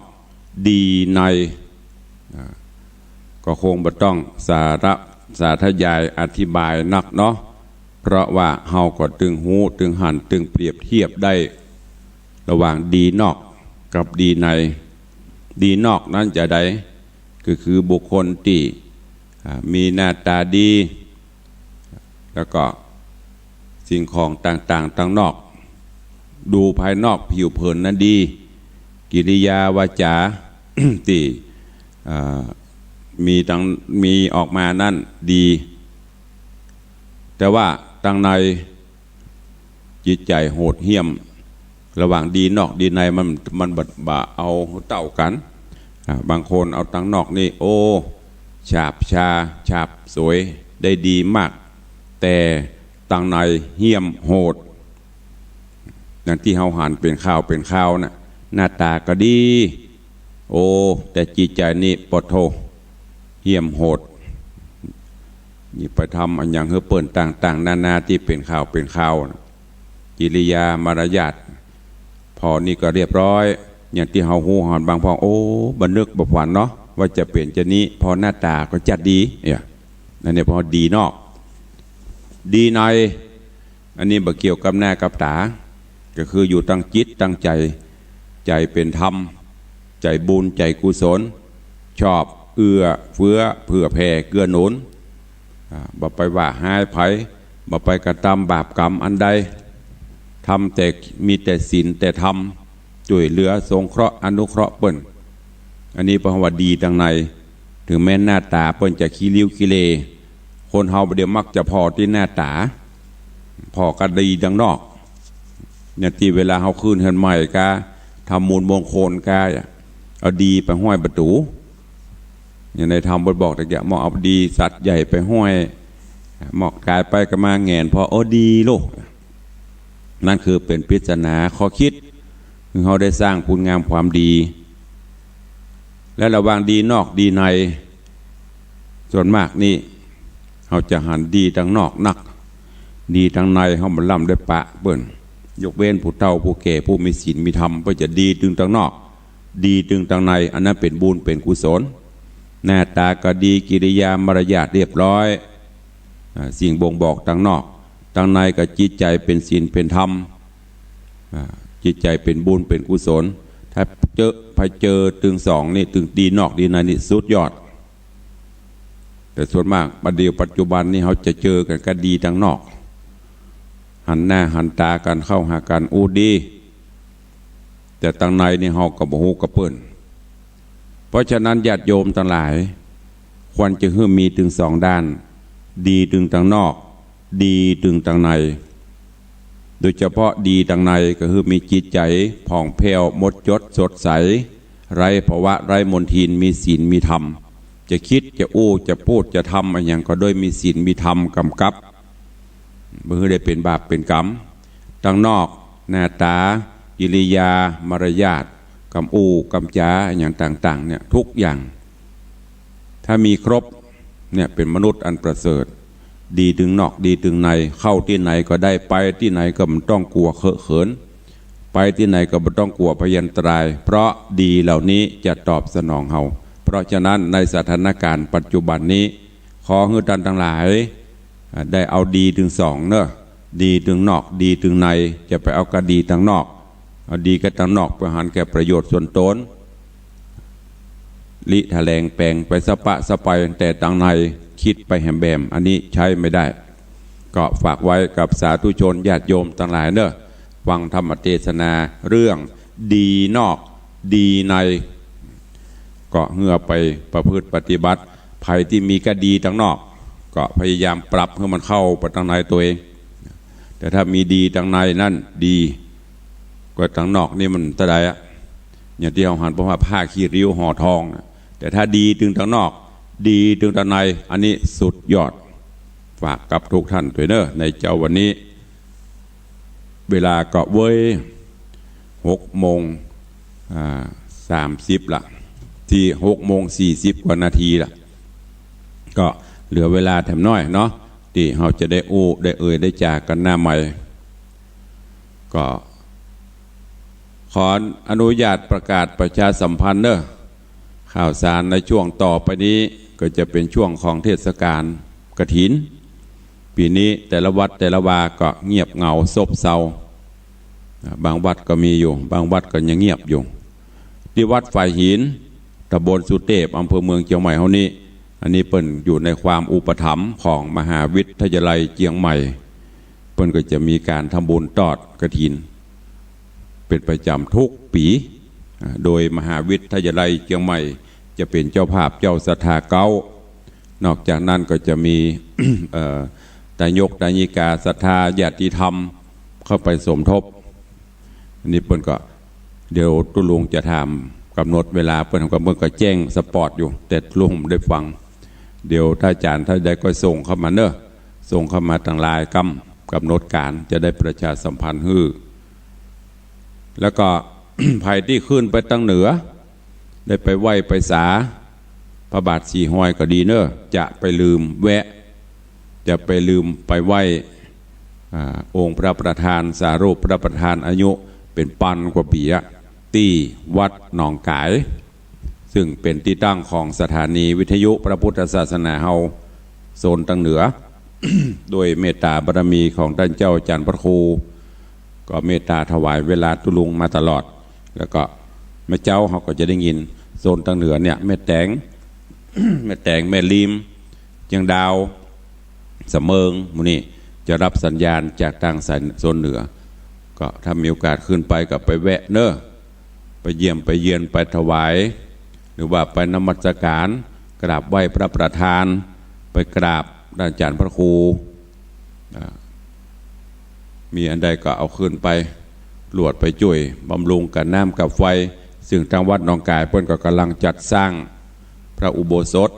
ดีใน อ่า ก็คงบ่ต้องสาระ สาธยายอธิบายนักเนาะ เพราะว่าเฮาก็ตึงฮู้ ตึงหัน ตึงเปรียบเทียบได้ ระหว่างดีนอกกับดีใน ดีนอกนั้นจาใด ก็คือบุคคลตี้ อ่า มีหน้าต๋าดี แล้วก็สิ่งของต่างๆ ตังนอก ดูภายนอกผิวเผินนั้นดี กิริยาวาจ๋า ตี้ อ่า มีตัง มีออกมานั้นดี แต่ว่าตังในจิตใจ๋โหดเหี้ยม ระหว่างดีนอกดีในมัน มันบ่ บ่เอาเต้ากั๋น อ่า บางคนเอาตังนอกนี่ โอ้ ฉาบฉา ฉาบสวย ได้ดีมาก แต่ ตังในเหี้ยมโหด อย่างตี้เฮาหันเป๋นข่าวเป๋นข่าวน่ะ หน้าต๋าก็ดี โอ้ แต่จิตใจ๋นี่ปะโธ่ เหี้ยมโหด นี่ไปทำอะหยังหื้อเปิ้นต่างๆ นานาตี้เป๋นข่าวเป๋นข่าวน่ะ กิริยามารยาท ผ่อนี่ก็เรียบร้อย อย่างตี้เฮาฮู้หันบางพ่อง โอ้ บ่นึกบ่ฝันเนาะ ว่าจะเป๋นจานี้ ผ่อหน้าต๋าก็จัดดี เนี่ย อันนี้ผ่อดีนอก ดีใน อันนี้บ่เกี่ยวกับหน้ากับต๋า ก็คืออยู่ตังจิตตังใจ๋ ใจ๋เป๋นธรรม ใจ๋บุญ ใจ๋กุศล ชอบเอื้อเฟื้อ เผื่อแผ่เกื้อหนุน อ่า บ่ไปว่าฮ้ายใผ บ่ไปกระตำบาปกรรมอันใด ทำแต่ มีแต่ศีลแต่ธรรม จ้วยเหลือสงเคราะห์อนุเคราะห์เปิ้น อันนี้ผ่อว่าดีตังใน ถึงแม้หน้าต๋าเปิ้นจะขี้ริ้วขี้เล คนเฮาบ่เดี่ยวมักจะผ่อตี้หน้าต๋า ผ่อก็ดีตังนอก เนี่ยตี้เวลาเฮาขึ้นเฮือนใหม่กา ทำบุญมงคลกา เอาดีไปห้อยประตู๋ อย่างในธรรมบทบอกตะเกียะ หมอเอาดีสัตว์ใหญ่ไปห้อย หมอกายไปก็มาแหงนผ่อ โอ้ ดีโลก นั่นคือเป๋นปริศนาข้อคิด คือเฮาได้สร้างคุณงามความดี และระหว่างดีนอกดีใน ส่วนมากนี่ เฮาจะหันดีตังนอกนัก ดีตังในเฮาบ่ล้ำได้ปะเปิ้น ยกเว้นผู้เฒ่าผู้แก่ผู้มีศีลมีธรรม เปิ้นจะดีตึงตังนอก ดีตึงตังใน อันนั้นเป๋นบุญเป๋นกุศล หน้าต๋าก็ดี กิริยามารยาทเรียบร้อย อ่า สิ่งบ่งบอกตังนอก ตังในก็จิตใจ๋เป๋นศีลเป๋นธรรม อ่า จิตใจ๋เป๋นบุญเป๋นกุศล ถ้าเจอ ไปเจอตึงสองนี่ ตึงดีนอกดีในนี่สุดยอด แต่ส่วนมากบัดเดี่ยวปัจจุบันนี่เฮาจะเจอกั๋นก็ดีตังนอก หันหน้าหันต๋ากั๋นเข้าหากั๋น อู้ดี แต่ตังในนี่เฮาก็บ่ฮู้กับเปิ้น เพราะฉะนั้นญาติโยมตังหลาย ควรจะหื้อมีตึงสองด้าน ดีตึงตังนอก ดีตึงตังใน โดยเฉพาะดีตังในก็คือมีจิตใจ๋ผ่องแผ้วหมดจดสดใส ไร้ภาวะไร้มลทิน มีศีลมีธรรม จะกึ๊ดจะอู้จะปู๊ดจะทำอะหยังก็โดยมีศีลมีธรรมก๋ำกับ บ่หื้อได้เป๋นบาปเป๋นกรรม ตังนอก หน้าต๋า กิริยา มารยาท กำอู้กำจ๋าอะหยังต่างๆ เนี่ย ทุกอย่าง ถ้ามีครบ เนี่ย เป๋นมนุษย์อันประเสริฐ ดีตึงนอก ดีตึงใน เข้าตี้ไหนก็ได้ ไปตี้ไหนก็บ่ต้องกั๋วเคอะเขิน ไปตี้ไหนก็บ่ต้องกั๋วพยันตราย เพราะดีเหล่านี้จะตอบสนองเฮา เพราะฉะนั้นในสถานการณ์ปัจจุบันนี้ ขอหื้อต้านตังหลาย อ่า ได้เอาดีตึงสองเนาะ ดีตึงนอก ดีตึงใน จะไปเอากะดีตังนอก เอาดีกะตังนอกไปหันแก่ประโยชน์ส่วนตน ลิแถลงแป๋งไปสะปะสะไป แต่ตังในกึ๊ดไปแหมแหม อันนี้ใช้ไม่ได้ ก็ฝากไว้กับสาธุชนญาติโยมตังหลายเนาะ ฟังธรรมเทศนาเรื่องดีนอกดีใน ก็หื้อเอาไปประพฤติปฏิบัติ ใผตี้มีกะดีตังนอก ก็พยายามปรับหื้อมันเข้าไปตังในตั๋วเอง แต่ถ้ามีดีตังในนั้นดี กว่าตังนอกนี่มันเต้าใดอะ อย่างตี้เฮาหันผ่อว่าผ้าขี้ริ้วห่อทองน่ะ แต่ถ้าดีตึงตังนอก ดีตึงตังใน อันนี้สุดยอด ฝากกับทุกท่านตวยเนาะ ในเจ๊าวันนี้ เวลาก็เว้ย หกโมง อ่า สามสิบละ ตี้หกโมงสี่สิบกว่านาทีละ ก็เหลือเวลาแถมน้อยเนาะ ตี้เฮาจะได้อู้ ได้เอ่ย ได้จ๋ากั๋นหน้าใหม่ ก็ขออนุญาตประกาศประชาสัมพันธ์เนาะ ข่าวสารในช่วงต่อไปนี้ก็จะเป๋นช่วงของเทศกาลกฐิน ปี๋นี้แต่ละวัดแต่ละวาก็เงียบเหงาซบเซา อ่า บางวัดก็มีอยู่ บางวัดก็ยังเงียบอยู่ ตี้วัดฝายหิน ตำบลสุเตพ อำเภอเมืองเจียงใหม่เฮานี้ อันนี้เปิ้นอยู่ในความอุปถัมภ์ของมหาวิทยาลัยเจียงใหม่ เปิ้นก็จะมีก๋านทำบุญตอดกฐิน เป๋นประจ๋ำทุกปี๋ อ่า โดยมหาวิทยาลัยเจียงใหม่จะเป๋นเจ้าภาพเจ้าศรัทธาเก๊า นอกจากนั้นก็จะมี เอ่อ ตายกตายิกาศรัทธาญาติธรรมเข้าไปสมทบ อันนี้เปิ้นก็ เดี๋ยวตุ๊ลุงจะถามก๋ำหนดเวลา เปิ้นก็ เปิ้นก็แจ้งสปอร์ตอยู่ แต่ตุ๊ลุงบ่ได้ฟัง เดี๋ยวถ้าอาจ๋ารย์ท่านใดก็ส่งเข้ามาเนาะ ส่งเข้ามาตังไลน์กำ กำหนดก๋านจะได้ประชาสัมพันธ์หื้อ แล้วก็ ใผตี้ขึ้นไปตางเหนือ ได้ไปไหว้ไปสา พระบาทสี่ฮอยก็ดีเน่อ จะไปลืมแวะ จะไปลืมไปไหว้ อ่า องค์พระประธาน สารูปพระประธานอายุเป๋นปันกว่าปี๋อะ ตี้วัดหนองก๋าย ซึ่งเป๋นตี้ตั้งของสถานีวิทยุพระพุทธศาสนาเฮา โซนตางเหนือ ด้วยเมตตาบารมีของต้านเจ้าอาจ๋ารย์พระครู ก็เมตตาถวายเวลาตุ๊ลุงมาตลอด แล้วก็แม่เจ๊าเฮาก็จะได้ยิน โซนตางเหนือเนี่ย แม่แตง แม่แตง แม่ริม เจียงดาว สะเมิง หมู่นี้จะฮับสัญญาณจากตางสายโซนเหนือ ก็ถ้ามีโอกาสขึ้นไปก็ไปแวะเน่อ ไปเยี่ยมไปเยียน ไปถวาย หรือว่าไปนมัสก๋าน กราบไหว้พระประธาน ไปกราบต้านอาจ๋ารย์พระครู อ่า มีอันใดก็เอาขึ้นไป ลวดไปจ้วยบำรุงกับน้ำกับไฟ ซึ่งตางวัดหนองก๋ายเปิ้นก็ก่ำลังจัดสร้างพระอุโบสถ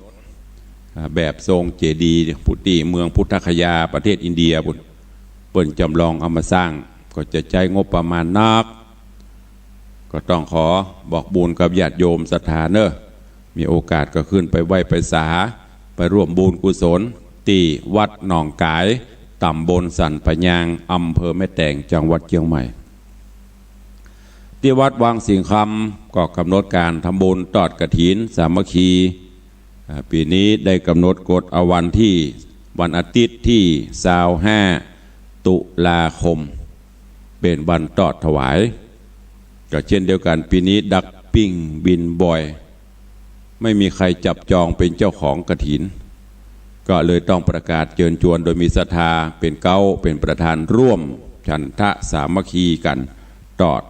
อ่า แบบทรงเจดีย์ พุทธิเมืองพุทธคยา ประเทศอินเดียปู้น เปิ้นจ๋ำลองเอามาสร้าง ก็จะใจ๊งบประมาณนัก ก็ต้องขอบอกบุญกับญาติโยมศรัทธาเน่อ มีโอกาสก็ขึ้นไปไหว้ไปสา ไปร่วมบุญกุศล ตี้วัดหนองก๋าย ต๋ำบลสันป่ายาง อำเภอแม่แตง จังหวัดเจียงใหม่ ตี้วัดวังสิงห์คำก็กำหนดก๋านทำบุญตอดกฐินสามัคคี อ่า ปี๋นี้ได้กำหนดกำหนดเอาวันตี้ วันอาทิตย์ตี้ซาวห้า ตุลาคม เป๋นวันตอดถวาย ก็เช่นเดียวกั๋น ปี๋นี้ดักปิ้งบินบ่อย ไม่มีใผจับจองเป๋นเจ้าของกฐิน ก็เลยต้องประกาศเจิญจวนโดยมีศรัทธาเป๋นเก๊า เป๋นประธานร่วมฉันทะสามัคคีกั๋นตอด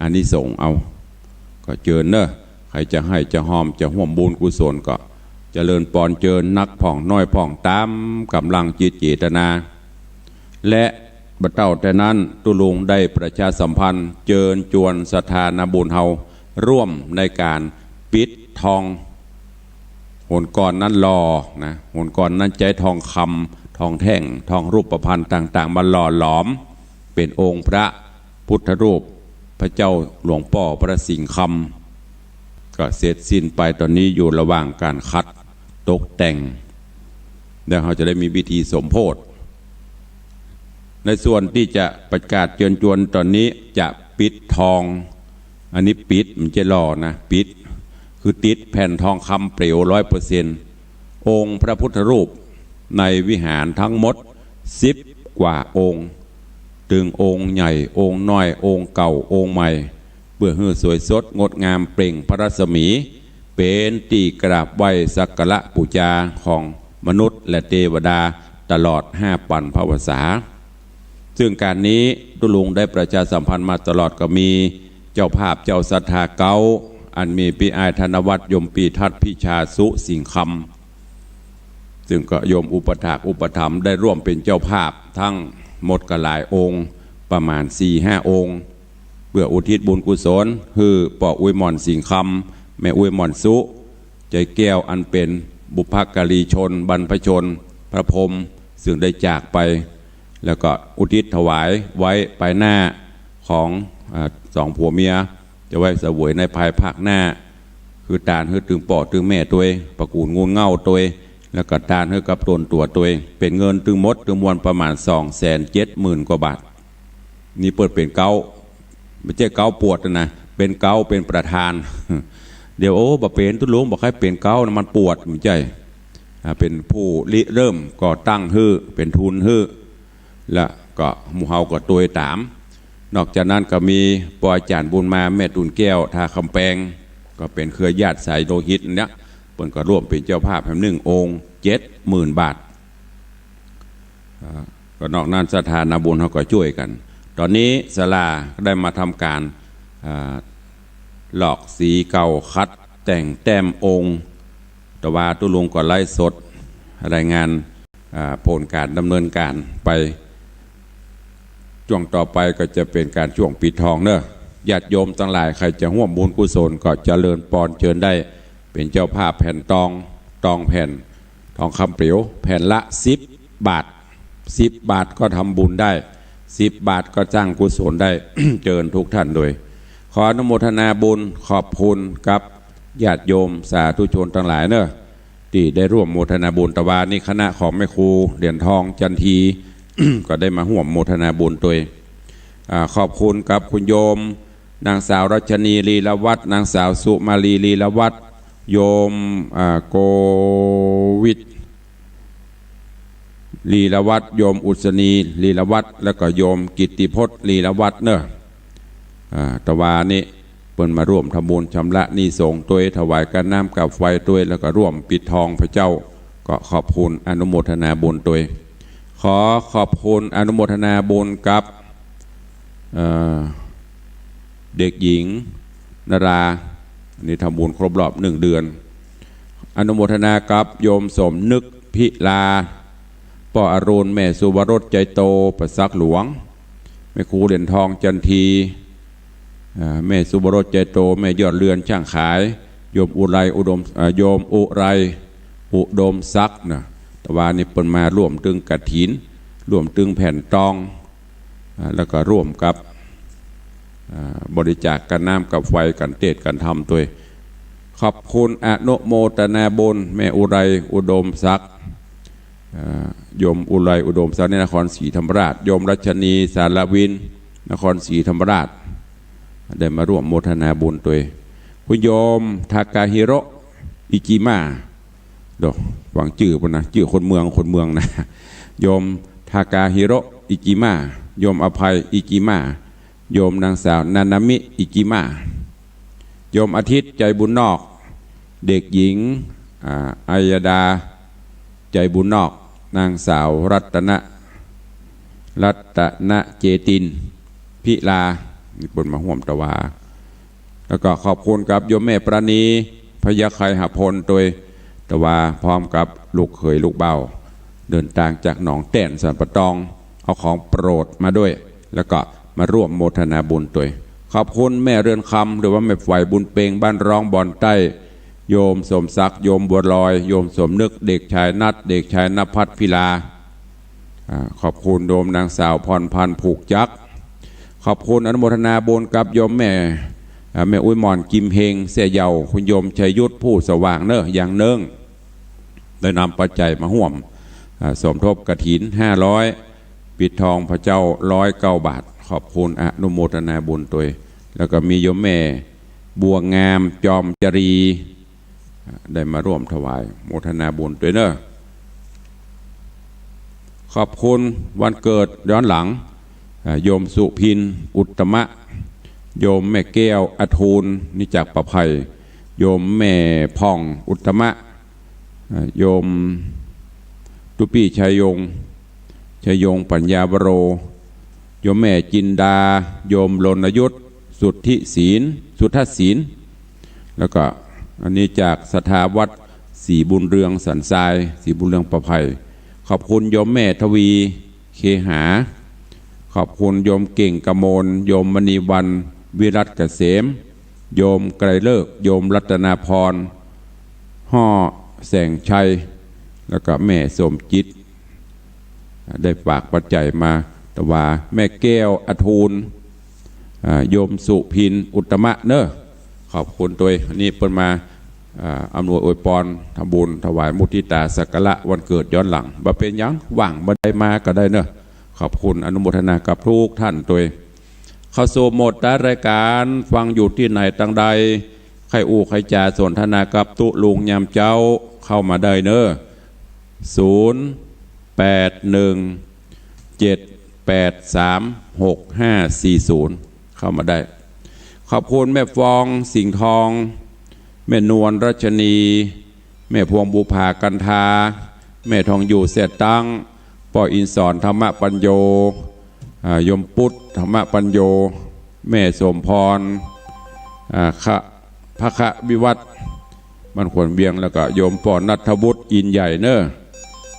อานิสงส์เอา ก็เจิญเน่อ ใผจะให้จะฮอมจะฮ่วมบุญกุศลก็เจริญปอนเจิญ นักพ่องน้อยพ่องต๋ามก๋ำลังจิตเจตนา และบ่เต้าแต่นั้น ตุ๊ลุงได้ประชาสัมพันธ์เจิญจวนศรัทธานาบุญเฮาร่วมในก๋านปิดทอง หนก่อนนั้นหล่อนะ หนก่อนนั้นใจ๊ทองคำ ทองแท่ง ทองรูปพรรณต่างๆ มาหล่อหลอม เป๋นองค์พระพุทธรูปพระเจ้าหลวงป้อพระสิงห์คำ ก็เสร็จสิ้นไป ต๋อนนี้อยู่ระหว่างก๋านขัดตกแต่ง แล้วเฮาจะได้มีพิธีสมโภช ในส่วนตี้จะประกาศเจิญจวนต๋อนนี้จะปิดทอง อันนี้ปิด บ่ใจ้หล่อนะ ปิด คือติดแผ่นทองคำเปลวร้อยเปอร์เซ็นต์ องค์พระพุทธรูปในวิหารทั้งหมดสิบกว่าองค์ ตึงองค์ใหญ่ องค์น้อย องค์เก่า องค์ใหม่ เปื้อหื้อสวยสดงดงามเปล่งพระรัศมี เป๋นตี้กราบไหว้สักการะปู๋จาของมนุษย์และเตวดาตลอดห้าปันภวสา ซึ่งก๋านนี้ตุ๊ลุงได้ประชาสัมพันธ์มาตลอด ก็มีเจ้าภาพเจ้าศรัทธาเก๊า อันมีปี้อ้ายธนวัฒน์ ยมปีทัศน์ พิชาสุ สิงห์คำ ซึ่งก็โยมอุปถากอุปถัมภ์ได้ร่วมเป๋นเจ้าภาพทั้งหมดก็หลายองค์ ประมาณสี่ห้าองค์ เปื้ออุทิศบุญกุศลหื้อป้ออุ๊ยหม่อน สิงห์คำ แม่อุ๊ยหม่อนสุ ใจ๋แก้ว อันเป๋นบุพการีชน บรรพชน พระพรหม ซึ่งได้จากไป แล้วก็อุทิศถวายไว้ปายหน้าของ อ่า สองผัวเมีย จะไว้เสวยในภายภาคหน้า คือตานหื้อตึงป้อตึงแม่ตวย ตระกูลงูลเหง้าตวย แล้วก็ตานหื้อกับต๋นตั๋วตวย เป๋นเงินตึงหมดตึงมวลประมาณสองแสนเจ็ดหมื่นกว่าบาท นี่เปิ้นเป๋นเก๊า บ่ใจ้เก๊าปวดนะ เป๋นเก๊าเป๋นประธาน เดี๋ยว โอ้ บ่เป๋นตุ๊ลุง บ่ใค่เป๋นเก๊านะ มันปวด บ่ใจ้ อ่า เป๋นผู้ริเริ่มก่อตั้งหื้อ เป๋นทุนหื้อ แล้วก็หมู่เฮาก็ตวยต๋าม นอกจากนั้นก็มีป้ออาจ๋ารย์บุญมา แม่ตูนแก้ว ท่าคำแปง ก็เป๋นเครือญาติสายโลหิตเนี่ย เปิ้นก็ร่วมเป๋นเจ้าภาพแหมหนึ่งองค์ เจ็ดหมื่นบาท อ่า ก็นอกนั้นศรัทธานาบุญเฮาก็จ้วยกั๋น ต๋อนนี้ศาลาก็ได้มาทำก๋าน อ่า หลอกสีเก่า ขัดแต่งแต้มองค์ แต่ว่าตุ๊ลุงก็ไลฟ์สดรายงาน อ่า ผลก๋านดำเนินก๋านไป จ้วงต่อไปก็จะเป๋นก๋านจ้วงปิดทองเน่อ ญาติโยมตังหลายใผจะฮ่วมบุญกุศลก็เจริญปอนเจิญได้ เป๋นเจ้าภาพแผ่นตอง ตองแผ่น ทองคำเปลว แผ่นละสิบบาท สิบบาทก็ทำบุญได้ สิบบาทก็สร้างกุศลได้ เจิญทุกท่านโดย ขออนุโมทนาบุญขอบคุณกับญาติโยมสาธุชนตังหลายเนอะ ตี้ได้ร่วมโมทนาบุญ ตะวานี้คณะของแม่ครูเหรียญทองจันที ก็ได้มาฮ่วมโมทนาบุญตวย อ่า ขอบคุณกับคุณโยม นางสาวรัชนีลีลวัฒน์ นางสาวสุมาลีลีลวัฒน์ โยม อ่า โกวิท ลีลวัฒน์ โยมอุศนีลีลวัฒน์ แล้วก็โยมกิตติพจน์ลีลวัฒน์เนอะ อ่า ตะวานี้เปิ้นมาร่วมทำบุญชำระหนี้สงฆ์ตวย ถวายก๋าน้ำก๋าไฟตวย แล้วก็ร่วมปิดทองพระเจ้า ก็ขอบคุณอนุโมทนาบุญตวย ขอขอบคุณอนุโมทนาบุญกับ เอ่อ เด็กหญิงนรา อันนี้ทำบุญครบรอบหนึ่งเดือน อนุโมทนากับโยมสมนึกพิลา ป้ออรุณ แม่สุวรสใจโต ประสักหลวง แม่ครูเหรียญทองจันที อ่า แม่สุวรสใจโต แม่ยอดเรือนช่างขาย โยมอุไรอุดม อ่า โยมอุไรอุดมศักดิ์นะ ตะวานี้เปิ้นมาร่วมตึงกฐิน ร่วมตึงแผ่นตอง อ่า แล้วก็ร่วมกับ อ่า บริจาคก๋าน้ำก๋าไฟก๋านเตศน์ก๋านธรรมตวย ขอบคุณอนุโมทนาบุญแม่อุไรอุดมศักดิ์ อ่า โยมอุไรอุดมศักดิ์นี่นครศรีธรรมราช โยมรัชนีสารวิน นครศรีธรรมราช ได้มาร่วมโมทนาบุญตวย คุณโยมทากาฮิโระ อิจิมะ เดี๋ยวฟังจื้อเปิ้นนะ จื้อคนเมือง คนเมืองนะ โยมทากาฮิโระ อิจิมะ โยมอภัย อิจิมะ โยมนางสาวนานามิ อิจิมะ โยมอาทิตย์ ใจบุญนอก เด็กหญิง อ่า อัยดา ใจบุญนอก นางสาวรัตนะ รัตนะเจติน พิลา นี่เปิ้นมาฮ่วมตะวา แล้วก็ขอบคุณกับโยมแม่ปราณี พยัคฆไคหพลตวย ตะวา พร้อมกับลูกเขยลูกบ่าว เดินตางจากหนองแต้นสันป่าตอง เอาของโปรดมาด้วย แล้วก็มาร่วมโมทนาบุญตวย ขอบคุณแม่เรือนคำ หรือว่าแม่ไฝบุญเป็ง บ้านร้องบ่อนใต้ โยมสมศักดิ์ โยมบัวลอย โยมสมนึก เด็กชายนัท เด็กชายณภัทร พิลา อ่า ขอบคุณโยมนางสาวพรพันธ์ ผูกจักร ขอบคุณอนุโมทนาบุญกับโยมแม่ อ่า แม่อุ๊ยหม่อน กิมเฮง แซ่เหย่า คุณโยมชัยยุทธ ผู้สว่างเนอะ อย่างเนิ่ง ได้นำปัจจัยมาฮ่วม อ่า สมทบกฐิน ห้าร้อย ปิดทองพระเจ้า ร้อยเก้าบาท ขอบคุณอนุโมทนาบุญตวย แล้วก็มีโยมแม่บัวงาม จอมจรี ได้มาร่วมถวายโมทนาบุญตวยเนอะ ขอบคุณวันเกิดย้อนหลัง อ่า โยมสุพิน อุตตมะ โยมแม่แก้ว อทูล นี่จากป่าไผ่ โยมแม่ผ่อง อุตตมะ อ่า โยมตุ๊ปี้ ชัยยง ชัยยง ปัญญาวโร โยมแม่จินดา โยมรณยุทธ สุทธิศีล สุทัศน์ศีล แล้วก็อันนี้จากศรัทธาวัดศรีบุญเรืองสันทราย ศรีบุญเรืองป่าไผ่ ขอบคุณโยมแม่ทวี เคหา ขอบคุณโยมเก่งกมล โยมมณีวรรณ วิรัตเกษม โยมไกรฤกษ์ โยมรัตนาพร ห่อแสงชัย แล้วก็แม่สมจิต ได้ฝากปัจจัยมาตะวา แม่แก้ว อทูล อ่า โยมสุพิน อุตตมะเนอะ ขอบคุณตวย อันนี้เปิ้นมา อ่า อำนวยอวยปอนทำบุญถวายมุทิตาสักการะวันเกิดย้อนหลัง บ่เป๋นหยัง ว่างบ่ได้มาก็ได้เนอะ ขอบคุณอนุโมทนากับทุกท่านตวย เข้าสู่โหมดท้ายรายการ ฟังอยู่ตี้ไหนตังใด ใค่อู้ใค่จ๋าสนทนากับตุ๊ลุงยามเจ๊า เข้ามาได้เนอะ ศูนย์ แปด หนึ่ง เจ็ด แปด สาม หก ห้า สี่ ศูนย์ เข้ามาได้ ขอบคุณแม่ฟอง สิงห์ทอง แม่นวล รัชนี แม่พวงบุภา กันทา แม่ทองอยู่ แซ่ตั้ง ป้ออินสร ธรรมปัญโญ อ่า โยมปุ๊ด ธรรมปัญโญ แม่สมพร อ่า คะ พระคะวิวัฒน์ บ้านขวัญเวียง แล้วก็โยมป้อณัฐวุฒิ อินใหญ่เนอะ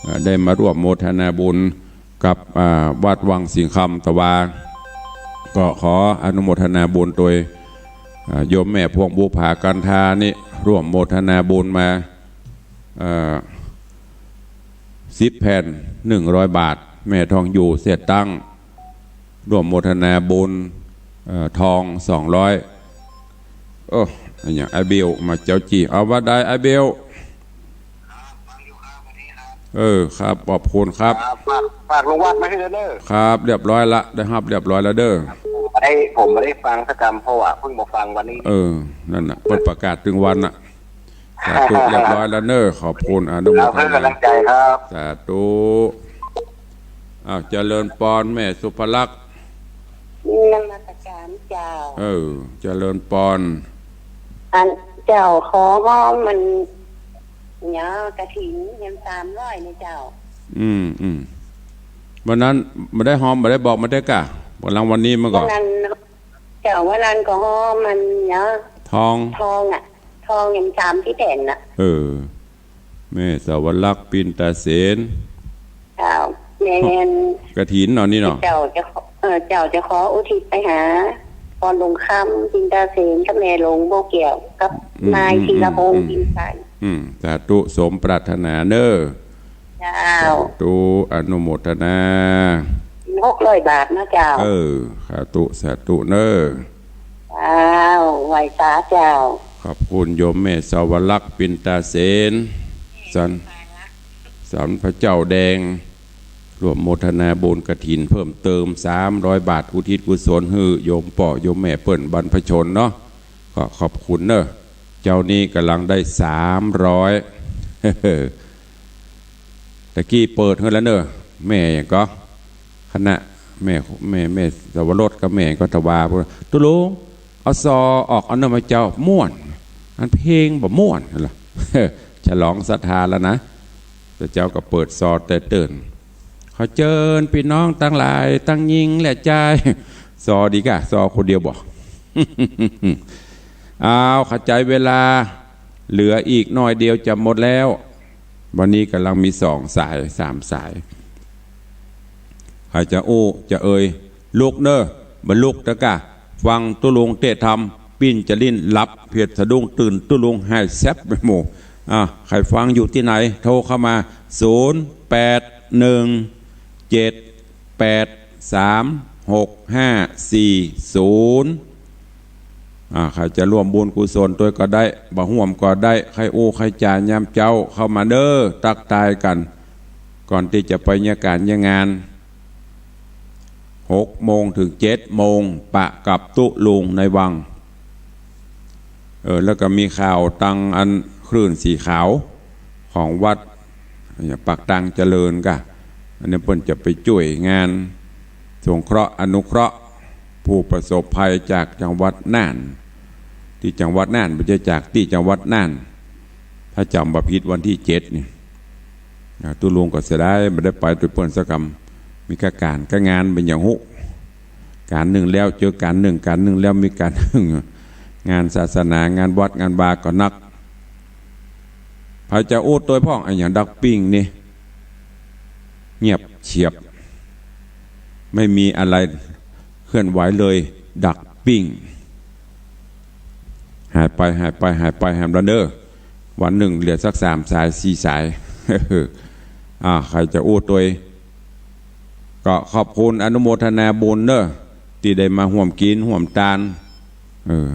อ่า ได้มาร่วมโมทนาบุญกับ อ่า วัดวังสิงห์คำตะวา ก็ขออนุโมทนาบุญตวย อ่า โยมแม่พวงบุภา กันทานี่ร่วมโมทนาบุญมา เอ่อ สิบแผ่น หนึ่งร้อยบาท แม่ทองอยู่ เสียตั้ง ร่วมโมทนาบุญ เอ่อ ทอง สองร้อย โอ้ อะหยัง อ้ายเบล มาเจ๊าจี้ เอา ว่าใดอ้ายเบล เออ ครับ ขอบคุณครับ ครับ ฝาก ฝากลุงวัดมาหื้อเน่อ ครับ เรียบร้อยละ ได้ฮับเรียบร้อยแล้วเด้อ ผมบ่ได้ ผมบ่ได้ฟังสักกำ เพราะว่าเพิ่งมาฟังวันนี้ เออ นั่นน่ะ เปิ้นประกาศตึงวันน่ะ สาธุ เรียบร้อยแล้วเน่อ ขอบคุณ อนุโมทนา ครับ เพื่อกำลังใจครับ สาธุ อ้าว เจริญปอน แม่สุภลักษณ์ นมัสการเจ้า เออ เจริญปอน อันเจ้า ขอฮ้อมมัน เนี่ย กฐิน เงินสามร้อยเนี่ยเจ้า อืม อืม วันนั้นบ่ได้ฮ้อม บ่ได้บอกมาได้ก่ะ วันหลังวันนี้มาก่อน วันนั้น เจ้า วันนั้นก็ฮ้อมมันเนี่ย ทอง ทองอะ ทองเงินสามสิบแผ่นน่ะ เออ แม่สวรรค ปินตาเสน เจ้า แม่น กฐินเนาะนี่เนาะ เจ้าจะขอ เออ เจ้าจะขออุทิศไปหา พ่อหลวงคำ ปินตาเสน กับแม่หลวงบัวแก้ว กับ อืม นาย อืม ธีรพงษ์ อืม ปินใส อืม สาธุ สมปรารถนาเน่อ เจ้า สาธุ อนุโมทนา หกร้อยบาทนะเจ้า เออ สาธุ สาธุเน่อ เจ้า ไหว้สาเจ้า ขอบคุณโยมแม่สวรรค ปินตาเสน สัน สันพระเจ้าแดง ร่วมโมทนาบุญกฐินเพิ่มเติม สามร้อยบาท อุทิศกุศลหื้อโยมป้อโยมแม่เปิ้นบรรพชนเนาะ ก็ขอบคุณเน่อ เจ้านี้กำลังได้ สามร้อย ตะกี้เปิดหื้อแล้วเน่อ แม่หยังก็ คณะ แม่ แม่ แม่สวรสกับแม่ก็ถวา ตุ๊ลุง เอาซอออกเอาเน่อมาเจ้า ม่วน อันเพลงบ่ม่วน ฉลองศรัทธาแล้วนะ แต่เจ้าก็เปิดซอแต่เติ่น ขอเจิญปี้น้องตังหลาย ตังญิงและจาย ซอดีก่ะ ซอคนเดียวบ่ อ้าว ขจายเวลา เหลืออีกหน่อยเดียวจะหมดแล้ว วันนี้กำลังมีสองสาย สามสาย ใผจะอู้จะเอ่ย ลุกเน่อ บ่ลุกตะก่ะ ฟังตุ๊ลุงเตะธรรม ปิ้นจะลิ้นหลับ เพียดสะดุ้งตื่นตุ๊ลุงหายแซบไปหมู่ อ่ะ ใผฟังอยู่ตี้ไหน โทรเข้ามา ศูนย์แปดหนึ่งเจ็ดแปดสามหกห้าสี่ศูนย์ อ่า ใผจะร่วมบุญกุศลตวยก็ได้ บ่ฮ่วมก็ได้ ใผอู้ใผจ๋ายามเจ๊าเข้ามาเน่อ ตั๊กตายกั๋น ก่อนตี้จะไปเยียะก๋านเยียะงาน หกโมงเถิงเจ็ดโมง ปะกับตุ๊ลุงในวัง เออ แล้วก็มีข่าวตังอันคลื่นสีขาวของวัดปากตางเจริญก่ะ อันนี้เปิ้นจะไปจ้วยงานสงเคราะห์อนุเคราะห์ผู้ประสบภัยจากจังหวัดน่าน ตี้จังหวัดน่าน บ่ใจ้จากตี้จังหวัดน่าน ถ้าจ๋ำบ่ผิดวันตี้เจ็ดนี่ อ่า ตุ๊ลุงก็เสียดาย บ่ได้ไปตวยเปิ้นสักกำ มีก้าก๋านก้างานบ่าหยังฮู้ ก๋านนึ่งแล้วเจอก๋านนึ่ง ก๋านนึ่งแล้วมีก๋านนึ่ง งานศาสนา งานวัด งานวาก็นัก ใผจะอู้ตวยพ่อง อะหยังดักปิ้งนี่ เงียบเฉียบ ไม่มีอะไรเคลื่อนไหวเลย ดักปิ้ง หายไป หายไป หายไป หายไปเน่อ วันนึ่งเหลือสักสามสาย สี่สาย อ่า ใผจะอู้ตวย ก็ขอบคุณอนุโมทนาบุญเน่อ ตี้ได้มาฮ่วมกิ๋นฮ่วมตาน เออ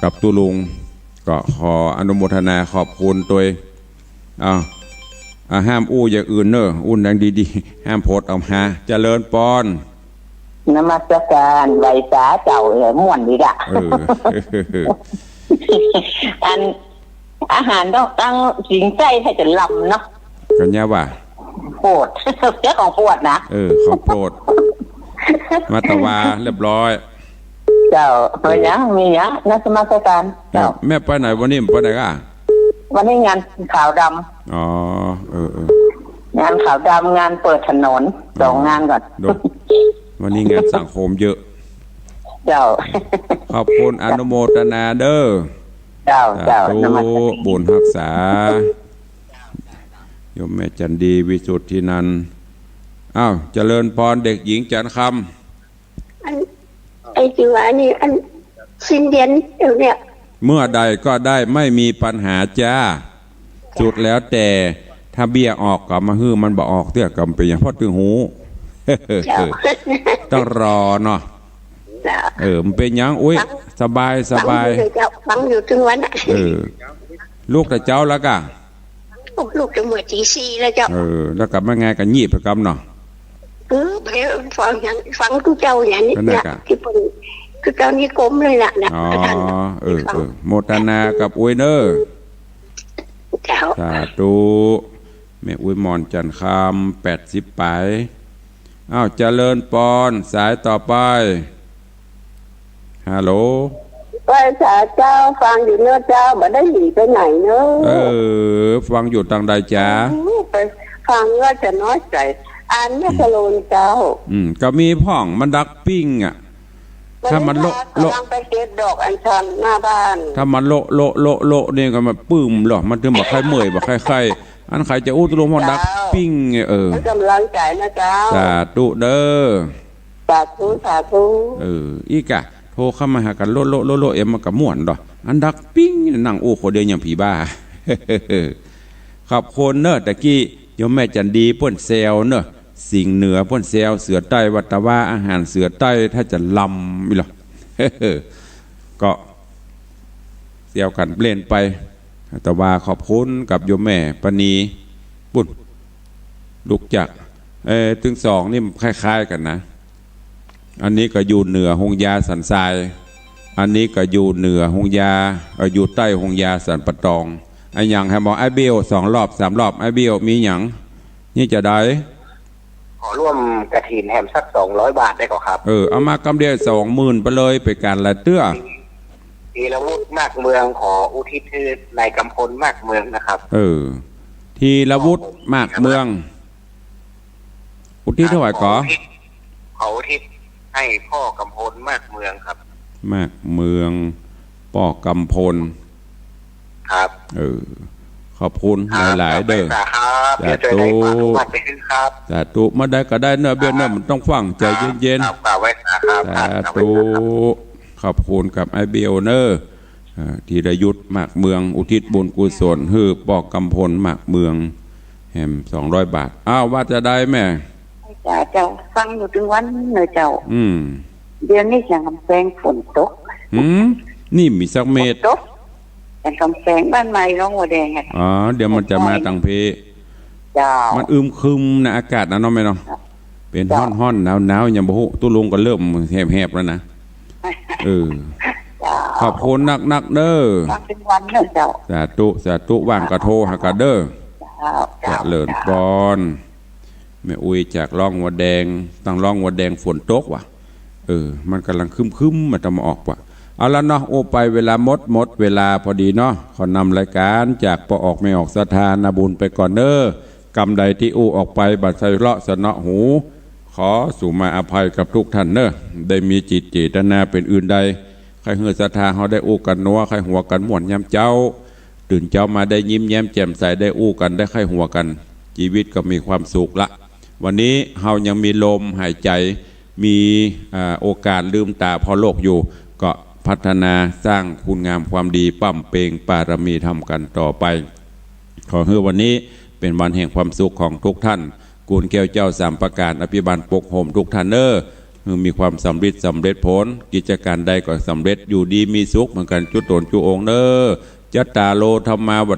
กับตุ๊ลุง ก็ขออนุโมทนาขอบคุณตวย อ้าว อ่า ห้ามอู้อย่างอื่นเน่อ อู้ดังดีๆ ห้ามผดออกมา เจริญปอน นมัสการ ไหว้สาเจ้า เออ ม่วนดีก่ะ เออ อัน อาหารต้องตั้งสิงใต้ถ้าจะลำเนาะ ก็เนี่ยว่า โปรด เจ้าของโปรดนะ เออ ของโปรด มาตะวาเรียบร้อย เจ้า เออ มีหยัง มีหยัง นมัสการ เจ้า แม่ไปไหนวันนี้ ไปไหนก่ะ วันนี้งานขาวดำ อ๋อ เออ เออ งานขาวดำ งานเปิดถนน อ๋อ สองงานก่อน วันนี้งานสังคมเยอะ เจ้า ขอบคุณอนุโมทนาเด้อ เจ้า เจ้า สาธุ นมัสการ บุญฮักษา โยมแม่จันดี วิสุทธินันท์ อ้าว เจริญปอน เด็กหญิงจันทร์คำ อัน ไอ้จื้ออันนี้ อัน สิ้นเดือนเดี๋ยวเนี่ย เมื่อใดก็ได้ ไม่มีปัญหาจ้า สุดแล้วแต่ ถ้าเบี้ยออกก็มาหื้อมันบ่ออกเตื้อ ก็บ่เป๋นหยัง เพราะตึงฮู้ เจ้า ต้องรอเนาะ เจ้า เออ บ่เป๋นหยัง อุ๊ย ฟัง สบาย ฟัง สบาย อยู่เลยเจ้า ฟังอยู่ตึงวันน่ะ เออ ลุกแต่เจ๊าแล้วก่ะ ลุกแต่เมื่อตีสี่แล้วเจ้า เออ แล้วก็มาไงก็หยีบไปกำเนาะ เออ ไปฟังหยัง ฟังตุ๊เจ้าอย่างนี้ ก็นั่น นะ กะ ตี้เปิ้นตุ๊เจ้านิคมเลยล่ะนะ อ๋อ ท่าน เออ ฟัง เออ โมทนากับอุ๊ยเน่อ เจ้า สาธุ แม่อุ๊ยหมอนจันทร์คำ แปดสิบป๋าย อ้าว เจริญปอน สายต่อไป ฮัลโหล ไหว้สาเจ้า ฟังอยู่เน่อเจ้า บ่ได้หนีไปไหนเน่อ เออ ฟังอยู่ตางใดจ๊ะ อืม ไปฟังแล้วจะน้อยใจ๋ อันแม่สโลนเจ้า อืม ก็มีพ่อง มันดักปิ้งอะ ถ้ามันโละ กำลังไปเก็บดอกอัญชันหน้าบ้าน ถ้ามันโละ โละ โละ โละ นี่ก็มันปึ้มเหรอ มันถึงบ่ใค่เมื่อย บ่ใค่ไข้ อันใค่จะอู้ตกลงมันดักปิ้ง เออ ให้กำลังใจ๋นะเจ้า สาธุเน่อ สาธุ สาธุ เออ อี้ก่ะ โทรเข้ามาหากั๋นโละ โละ โละ โละ เอ็มมันก็ม่วนดอก อันดักปิ้ง นั่งอู้คนเดียวอย่างผีบ้า ขอบคุณเน่อ ตะกี้โยมแม่จันดีเปิ้นแซวเน่อ สิงห์เหนือเปิ้นแซว เสือใต้วัดตะวา อาหารเสือใต้ถ้าจะลำนี่เหรอ ก็แซวกั๋นเล่นไป แต่ว่าขอบคุณกับโยมแม่ปานีปุ้น ลุกจาก เอ่อ ตึงสองนี่คล้ายๆ กั๋นนะ อันนี้ก็อยู่เหนือโฮงยาสันทราย อันนี้ก็อยู่เหนือโฮงยา เอ่อ อยู่ใต้โฮงยาสันป่าตอง อะหยังแหม บอกอ้ายเบลสองรอบสามรอบ อ้ายเบลมีหยัง นี่จะได้ ขอร่วมกฐินแหมสักสองร้อยบาทได้ก่อครับ เออ เอามากำเดียวสองหมื่นไปเลย เป๋นก๋านหลายเตื้อ ธีรวุฒิ มากเมือง ขออุทิศหื้อนายกำพล มากเมืองนะครับ เออ ธีรวุฒิ มากเมือง อุทิศเท่าไหร่ก่อ ขออุทิศ ขออุทิศให้ป้อกำพล มากเมืองครับ มากเมือง ป้อกำพล ครับ เออ ขอบคุณ ครับ หลายๆ เด้อ สาธุครับ สาธุ เดี๋ยวจะได้ฝากทุกวันไปขึ้นครับ สาธุ เมื่อใดก็ได้เน่อ เบลเน่อ ครับ มันต้องฟังใจ๋เย็นๆ ครับ ครับ ไหว้สาครับ สาธุ ครับ ขอบคุณกับอ้ายเบลเน่อ เอ่อ ธีรยุทธ มากเมือง อุทิศบุญกุศลหื้อป้อกำพล มากเมือง แหมสองร้อยบาท อ้าว ว่าจะได้แม่ จ้าเจ้า ฟังอยู่ตึงวันเน่อเจ้า อืม เดี๋ยวนี้เสียงกำแพงฝนตก หืม นี่มีสักเม็ด ฝนตก เสียงกำแพงบ้านใหม่หนองหัวแดงอะ อ๋อ เดี๋ยวมันจะมาตางเพ เจ้า มันอึมครึมนะ อากาศนะเนาะแม่เนาะ เป๋นฮ้อนๆ หนาวๆ ยังบ่ฮู้ ตุ๊ลุงก็เริ่มแหบๆ แล้วนะ เออ เจ้า ขอบคุณนักๆ เด้อ ฟังตึงวันเน่อเจ้า สาธุ สาธุ ว่างก็โทรหากั๋นเด้อ เจ้า เจริญปอน แม่อุ๊ยจากหนองหัวแดง ตางหนองหัวแดงฝนตกว่ะ เออ มันก่ำลังครึ้มๆ มาตะวันออกว่ะ เอาละเนาะ อู้ไปเวลาหมด หมดเวลาพอดีเนาะ ขอนำรายก๋านจากป้อออกแม่ออกศรัทธานาบุญไปก่อนเน่อ กำใดตี้อู้ออกไปบ่ใส่เลาะเสนาะหู ขอสู่มาอภัยกับทุกท่านเน่อ ได้มีจิตเจตนาเป๋นอื่นใด ใค่หื้อศรัทธาเฮาได้อู้กั๋นนัว ใค่หัวกั๋นม่วนยามเจ๊า ตื่นเจ๊ามาได้ยิ้มแย้มแจ่มใส ได้อู้กั๋น ได้ใค่หัวกั๋น จีวิตก็มีความสุขละ วันนี้เฮายังมีลมหายใจ๋ มี อ่า โอกาสลืมต๋าผ่อโลกอยู่ ก็พัฒนาสร้างคุณงามความดี บำเพ็ญปารมีธรรมกั๋นต่อไป ขอหื้อวันนี้เป๋นวันแห่งความสุขของทุกท่าน กุญแก้วเจ้าสามประก๋านอภิบาลปกโฮมทุกท่านเน่อ หื้อมีความสำริดสำเร็จผล กิจก๋านใดก็สำเร็จ อยู่ดีมีสุขเหมือนกั๋นจุ๊ต๋นจุ๊องค์เน่อ จัตตาโร ธัมมา วั